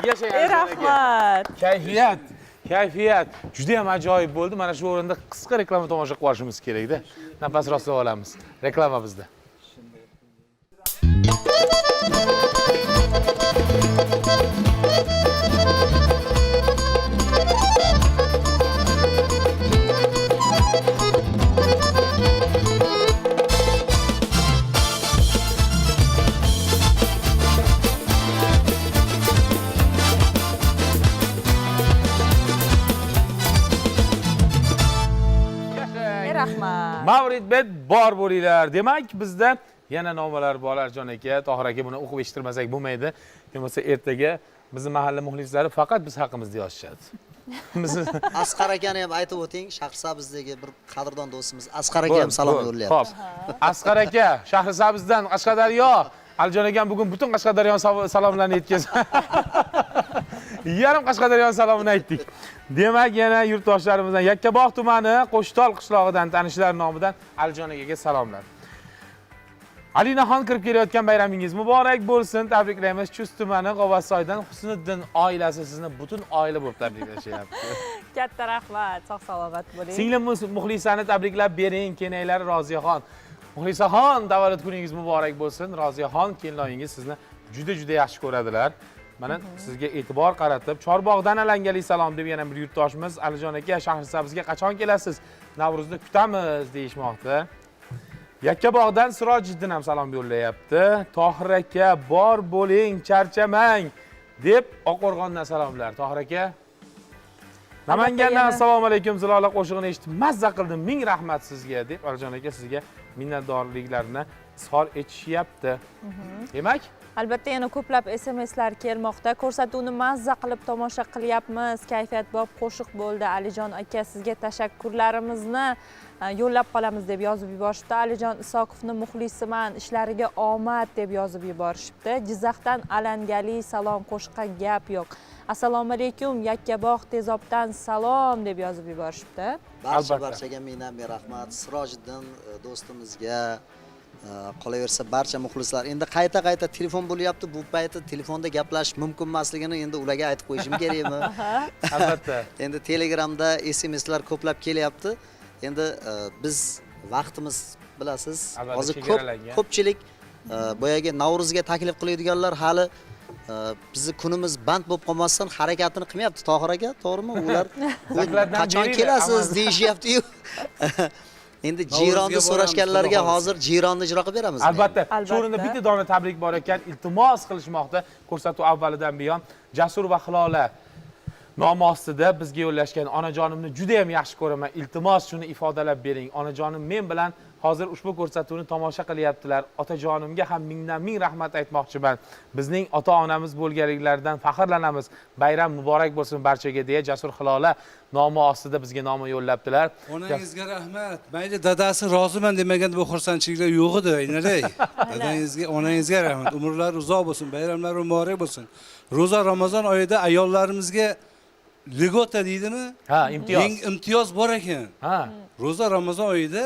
Yashang Alijon aka. Rahmat. Kayfiyat, kayfiyat juda ham ajoyib bo'ldi. Mana shu o'rinda qisqa reklama tomosha qilib olishimiz kerakda. Nafas rostlab olamiz. Reklama bizda. Rahmat. Mavridbet bor bo'linglar. Demak, bizda yana nomalar bor Alijon aka, Tohir aka, buni o'qib eshittirmasak bo'lmaydi. Bo'lmasa ertaga bizni mahalla muxlislari faqat biz haqimizda yozishadi. Bizni Asqar akani ham aytib o'ting, Shahrisabzdagi bir qadrdon do'stimiz Asqar aka ham salom yo'llayapti. Xo'p. Asqar aka, Shahrisabzdan Qashqadaryo. Alijon akam bugun butun Qashqadaryo salomlarini yetkazdi. Yarim Qashqadaryo salomini aytdik. Demak, yana yurtdoshlarimizdan Yakkabog' tumani Qo'shtol qishlog'idan tanishlar nomidan Alijon akaga salomlar. Alinaxon kirib kelayotgan bayramingiz muborak bo'lsin. Tabriklaymiz. Chust tumani G'ovassoydan Husniddin oilasi sizni butun oila bo'lib tabriklashyapti. Katta rahmat, sog' salomat bo'ling. Singlim Muxlisani tabriklab bering, kenaylari Roziyaxon. Muxlisaxon, tavallud kuningiz muborak bo'lsin. Roziyaxon kelinoyingiz sizni juda juda yaxshi ko'radilar. Mana sizga e'tibor qaratib, Chorbog'dan alangali salom deb yana bir yurtdoshimiz Alijon aka, Shahrisabzga qachon kelasiz? Navro'zda kutamiz deyishmoqda. Yakkabog'dan Sirojiddin ham salom yo'llayapti. Tohir aka, bor bo'ling, charchamang deb Oqqo'rg'ondan salomlar. Tohir aka, Namangandan assalomu alaykum, Zilola qo'shig'ini eshitib mazza qildim, ming rahmat sizga deb Alijon aka sizga minnatdorliklarini izhor etishyapti. Demak, albatta yana ko'plab SMSlar kelmoqda. Ko'rsatuvni mazza qilib tomosha qilyapmiz. Kayfiyatbop qo'shiq bo'ldi. Alijon aka, sizga tashakkurlarimizni yo'llab qolamiz deb yozib yuborishibdi. Alijon Isokovni muxlisiman, ishlariga omad deb yozib yuborishibdi. Jizzaxdan alangali salom, qo'shiqqa gap yo'q. Assalomu alaykum, Yakkabog' Tezobdan salom deb yozib yuborishibdi. Barcha barchaga mingdan ming rahmat. Sirojiddin do'stimizga, qolaversa barcha muxlislar. Endi qayta-qayta telefon bo'lyapti. Bu payti telefonda gaplashish mumkin emasligini endi ularga aytib qo'yishim kerakmi? Albatta. Endi Telegramda SMSlar ko'plab kelyapti. Endi biz vaqtimiz bilasiz, hozir ko'pchilik boyagi Navro'zga taklif qiladiganlar hali bizni kunimiz band bo'lib qolmasdan harakatini qilmayapti. Tohir aka, to'g'rimi? Ular qachon kelasiz deyishyapti-yu. Endi jironni so'rashganlarga hozir jironni ijro qilib beramiz. Albatta. Shu o'rinda bitta dona tabrik bor ekan, iltimos qilishmoqda. Ko'rsatuv avvalidan buyon Jasur va Hilola nomi ostida bizga yo'llashgan onajonimni juda ham yaxshi ko'raman. Iltimos shuni ifodalab bering. Onajonim men bilan hozir ushbu ko'rsatuvni tomosha qilyaptilar. Otajonimga ham mingdan ming rahmat aytmoqchiman. Bizning ota-onamiz bo'lganliklaridan faxrlanamiz. Bayram muborak bo'lsin barchaga deya Jasur Hilola nomi ostida bizga noma yo'llabdilar. Onangizga rahmat. Mayli dadasi roziman demaganda bu xursandchiliklar yo'q edi, aynalay. Dadangizga, onangizga rahmat. Umrlari uzoq bo'lsin, bayramlari muborak bo'lsin. Ro'za Ramazon oyida ayollarimizga ligota deydimi? Ha, imtiyoz. Imtiyoz bor ekan. Ha. Ro'za Ramazon oyida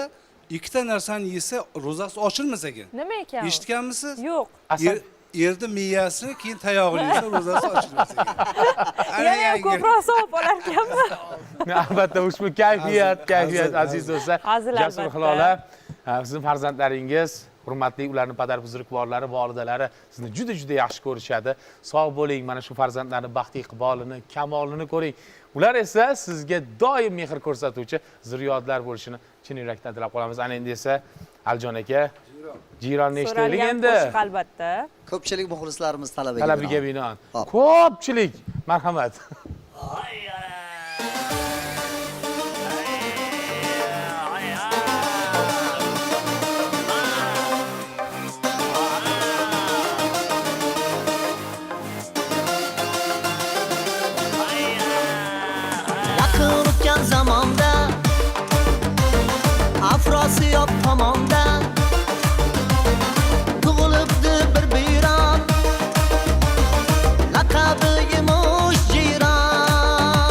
ikkita narsani yesa ro'zasi ochilmas ekan. Nima ekan? Eshitganmisiz? Yo'q. Erni miyasi keyin tayog'ini yesa ro'zasi ochilmas ekan. Yana ham ko'proq savob olar ekanmi? Albatta, ushbu kayfiyat, kayfiyat aziz do'stlar. Jasur Hilola, sizning farzandlaringiz, hurmatli ularning padar buzrukvorlari, volidalari sizni juda juda yaxshi ko'rishadi. Sog' bo'ling, mana shu farzandlarning baxtli iqbolini, kamolini ko'ring. Ular esa sizga doim mehr ko'rsatuvchi zurriyotlar bo'lishini chin yurakdan tilab qolamiz. Ana endi esa Alijon aka, jironni eshitaylik endi. Qo'shiq albatta. Ko'pchilik muxlislarimiz talabiga binoan. Ko'pchilik, marhamat. Zamonda Afrosiyob tomonda tug'ilibdi bir biyron, laqabi Yemush Jiyron.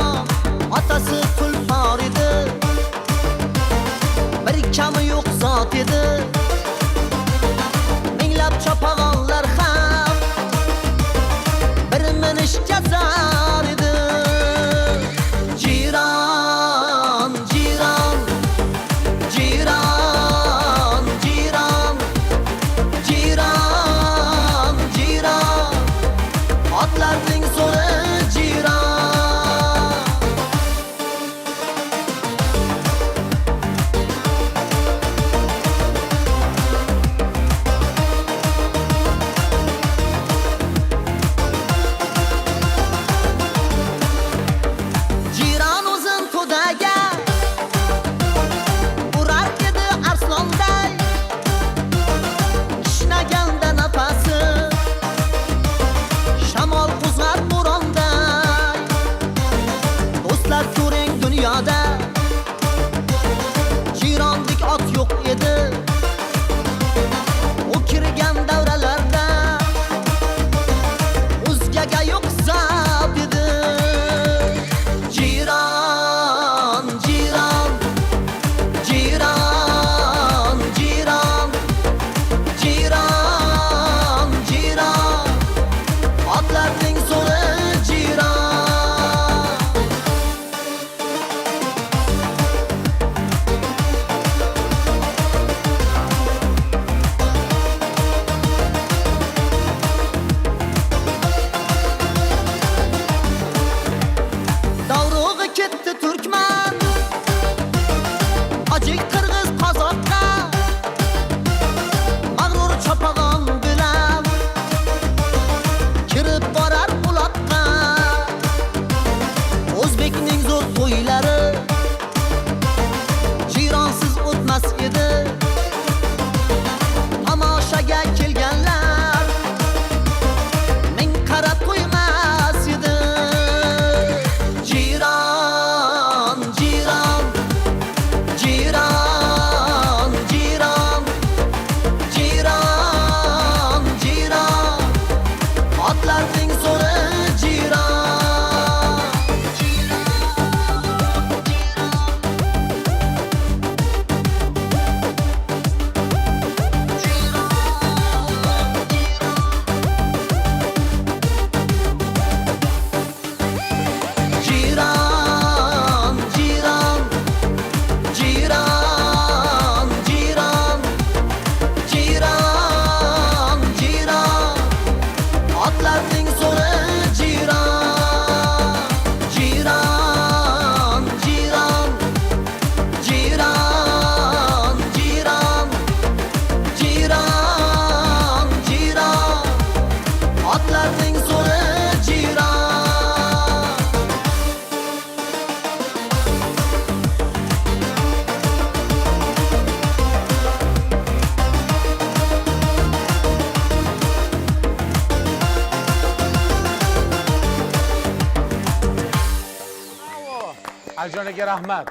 Alijon aka, rahmat.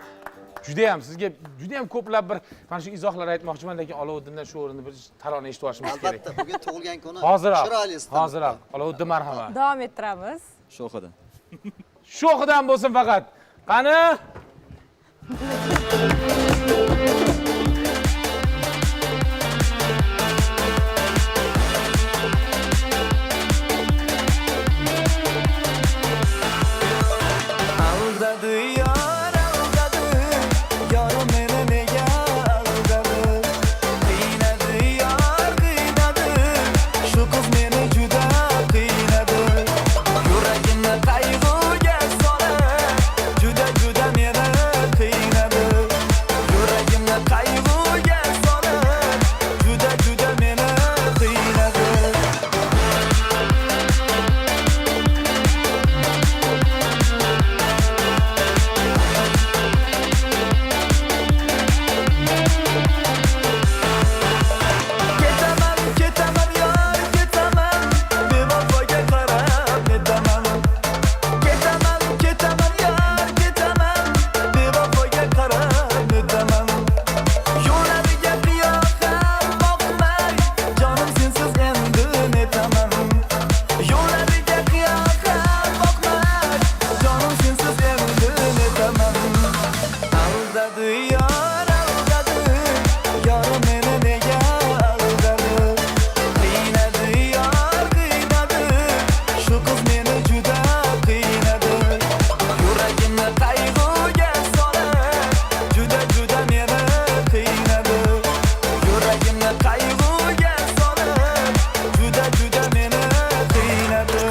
Judayam sizga judayam ko'plab bir mana shu izohlar aytmoqchiman, lekin Olovuddindan shu o'rinda bir tarona eshitib olishimiz kerak. Albatta, bugun tug'ilgan kuni. Hoziroq. Chiroyli. Hoziroq. Olovuddin, marhamat. Davom ettiramiz. Sho'xidan. Sho'xidan bo'lsin faqat. Qani? Aldadi yor, aldadi yor, meni nega aldadi? Qiynadi yor, qiynadi, shu qiz meni juda qiynadi. Yuragimni qayg'uga solib, juda juda meni qiynadi. Yuragimni qayg'uga solib, juda juda meni qiynadi. Ketaman, ketaman yor, ketaman, bevafoga qarab netaman. Ketaman, ketaman yor, ketaman, bevafoga qarab netaman. Yo'lariga qiyo ham boqmay, jonim sensiz endi netaman. Yo'lariga qiyo ham boqmay, jonim sensiz endi netaman. Aldadi yor, aldadi yor, meni nega aldadi? Qiynadi yor, qiynadi, shu qiz meni juda qiynadi. Yuragimni qayg'uga solib, juda juda meni qiynadi. Yuragimni qayg'uga solib, juda juda meni qiynadi.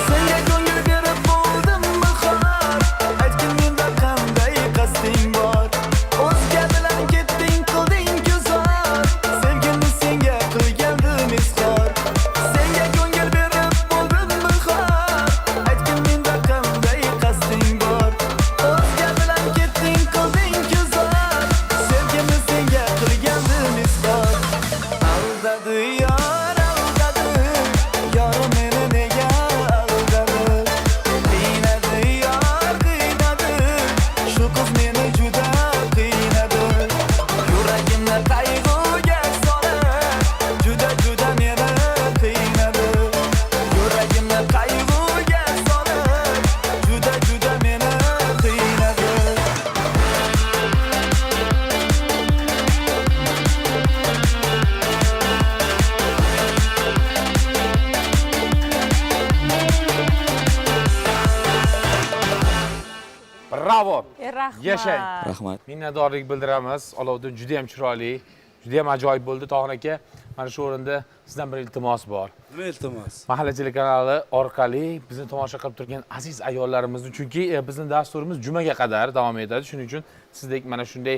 Senga ko'ngil berib bo'ldim bahor, aytgin menda qanday qasding bor? O'zga bilan ketding, qilding guzar, sevgimni senga qilgandim izhor. Senga ko'ngil berib bo'ldim bahor, aytgin menda qanday qasding bor? O'zga bilan ketding, qilding guzar, sevgimni senga qilgandim izhor. Aldadi yor, aldadi yor, meni nega aldadi? Qiynadi yor, qiynadi, shu qiz meni juda qiynadi. Yuragimni qayg'uga solib, juda juda meni qiynadi. Yuragimni qayg'uga solib, juda juda meni qiynadi. Bravo. Rahmat. Yashang. Rahmat. Minnatdorlik bildiramiz. Olovuddin juda ham chiroyli, juda ham ajoyib bo'ldi. Tohir aka, mana shu o'rinda sizdan bir iltimos bor. Nima iltimos? Mahalla telekanali orqali bizni tomosha qilib turgan aziz ayollarimizni, chunki bizni dasturimiz jumaga qadar davom etadi. Shuning uchun sizdek mana shunday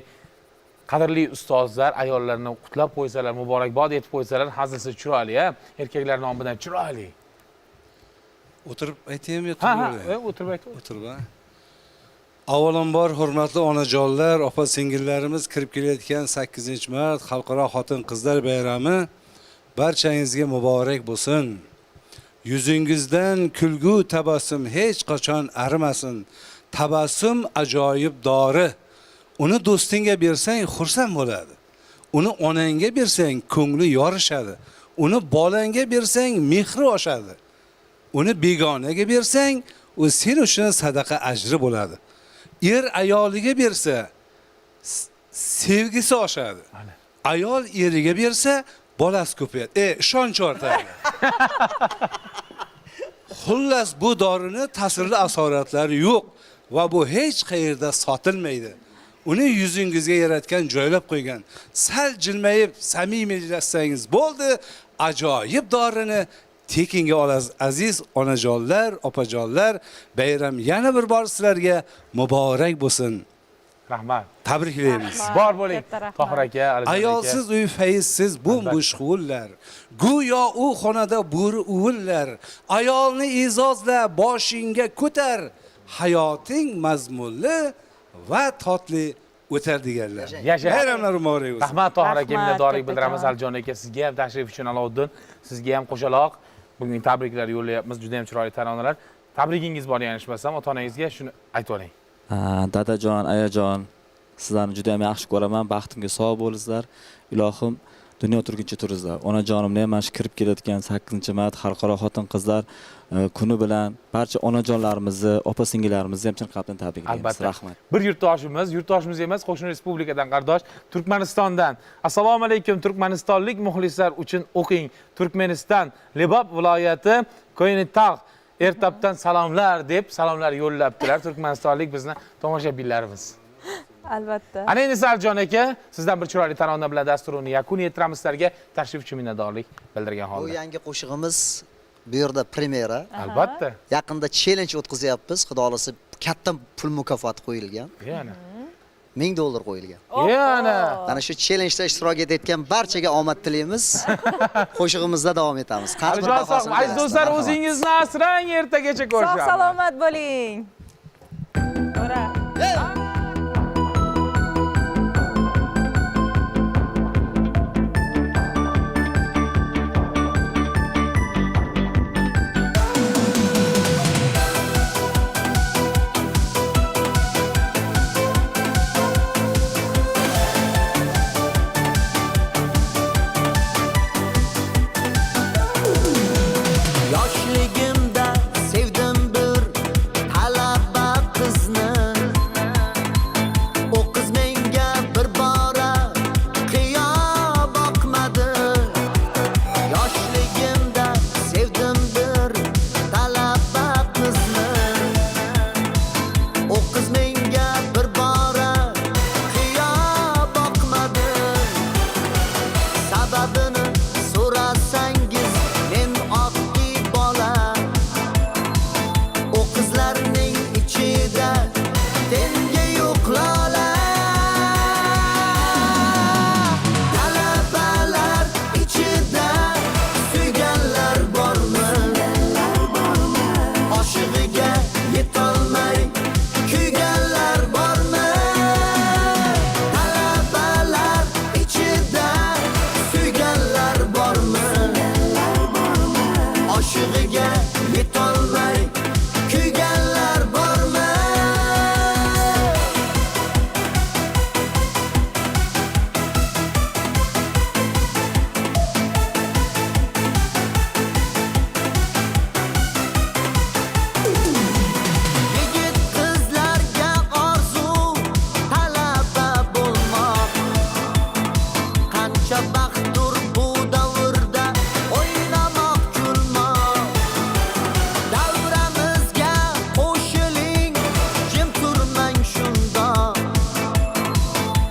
qadrli ustozlar ayollarni qutlab qo'ysalar, muborakbod etib qo'ysalar, hazilsiz chiroyli, ha? Erkaklar nomidan chiroyli. O'tirib aytaymi yo Ha, ha, turib? O'tirib ayt. O'tirib, ha. Avvalambor hurmatli onajonlar, opa singillarimiz, kirib kelayotgan 8-mart Xalqaro xotin-qizlar bayrami barchangizga muborak bo'lsin. Yuzingizdan kulgu tabassum hech qachon arimasin. Tabassum ajoyib dori. Uni do'stingga bersang xursand bo'ladi. Uni onangga bersang ko'ngli yorishadi. Uni bolangga bersang mehri oshadi. Uni begonaga bersang u sen uchun sadaqa ajri bo'ladi. Er ayoliga bersa sevgisi oshadi. Ayol eriga bersa bolasi ko'payadi. Ishonch ortadi. Xullas, bu dorini ta'sirli asoratlari yo'q va bu hech qayerda sotilmaydi. Uni yuzingizga yaratgan, joylab qo'ygan. Sal jilmayib, samimiylashsangiz bo'ldi, ajoyib dorini tekinga olasiz. Aziz onajonlar, opajonlar, bayram yana bir bor sizlarga muborak bo'lsin. Rahmat. Tabriklaymiz. Bor bo'ling. Tohir aka, Alijon aka. Ayolsiz uy fayzsiz bo'm-bo'sh quvullar. Go'yo u xonada bo'ri uvillar. Ayolni e'zozla, boshingga ko'tar, hayoting mazmunli va totli o'tar deganlar. Yasha. Bayramlar muborak bo'lsin. Rahmat Tohir aka, minnatdorlik Rahmat, bildiramiz. kattakon. Alijon aka, sizga ham tashrif uchun, Alovuddin, sizga ham qo'shaloq. Bugun tabriklar yo'llayapmiz, juda ham chiroyli taronalar. Tabrigingiz bor yanglishmasam, ota-onangizga shuni aytib oling. Dadajon, ayajon, sizlarni juda ham yaxshi ko'raman. Baxtimga sog' bo'lasizlar. Ilohim dunyo turguncha turingizlar. Onajonimni ham mana shu kirib kelayotgan 8-mart Xalqaro xotin-qizlar kuni bilan barcha onajonlarimizni, opa-singillarimizni ham chin qalbdan tabriklaymiz. Albatta. Rahmat. Bir yurtdoshimiz, yurtdoshimiz emas, qo'shni respublikadan qardosh, Turkmanistondan. Assalomu alaykum turkmanistonlik muxlislar uchun o'qing. Turkmaniston Lebop viloyati Ko'ynitog' ertabdan salomlar deb salomlar yo'llabdilar turkmanistonlik bizni tomoshabinlarimiz. Albatta. Ana endi Alijon aka, sizdan bir chiroyli tarona bilan dasturini yakun yetiramiz sizlarga. Tashrif uchun minnatdorlik bildirgan Bu holda. yangi qo'shig'imiz bu yerda premyera. Albatta. Yaqinda challenge o'tkazyapmiz. Xudo xolasa katta pul mukofoti qo'yilgan. Yana. $1000 qo'yilgan. Yana. Mana shu challenge'da ishtirok etayotgan barchaga omad tilaymiz. Qo'shig'imizda davom etamiz. Qani bir Alijon sog', bahosini aziz berasizlar. do'stlar, Marhamat. o'zingizni asrang, ertagacha Sog' ko'rishamiz. salomat bo'ling. Ura. Yoshligimda sevdim bir talaba qizni. O qiz menga bir bora qiyo boqmadi. Yoshligimda sevdim bir talaba qizni. O qiz menga bir bora qiyo boqmadi. Sababini so'rasangiz men oddiy bola. O qizlarning ichida tengi yo'q lola. Talabalar ichida suyganlar bormi? Oshig'iga yetolmay kuyganlar bormi? Talabalar ichida suyganlar bormi? Oshig'iga yetolmay kuyganlar bormi? Yigit qizlarga orzu talaba bo'lmoq. Qancha baxtdir bu davrda o'ynamoq, kulmoq. Davramizga qo'shiling, jim turmang shundoq.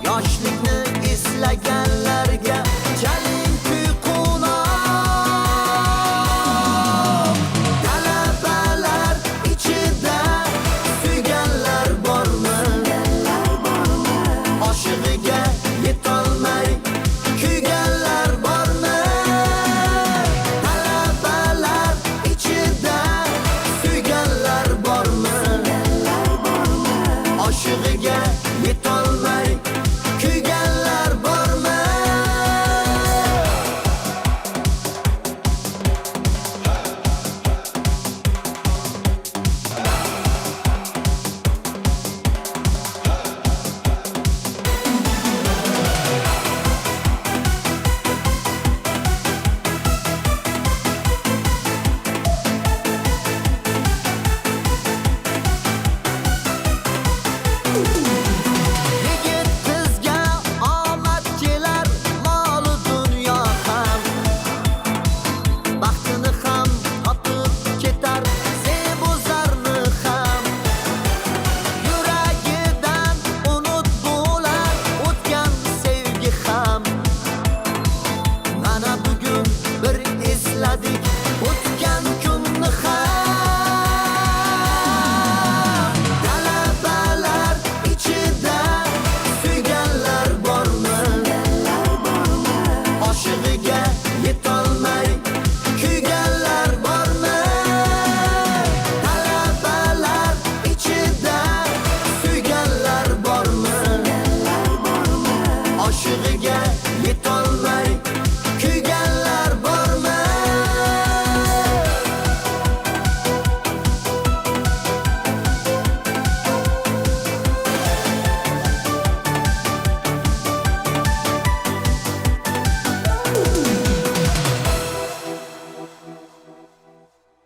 Yoshlikni eslagan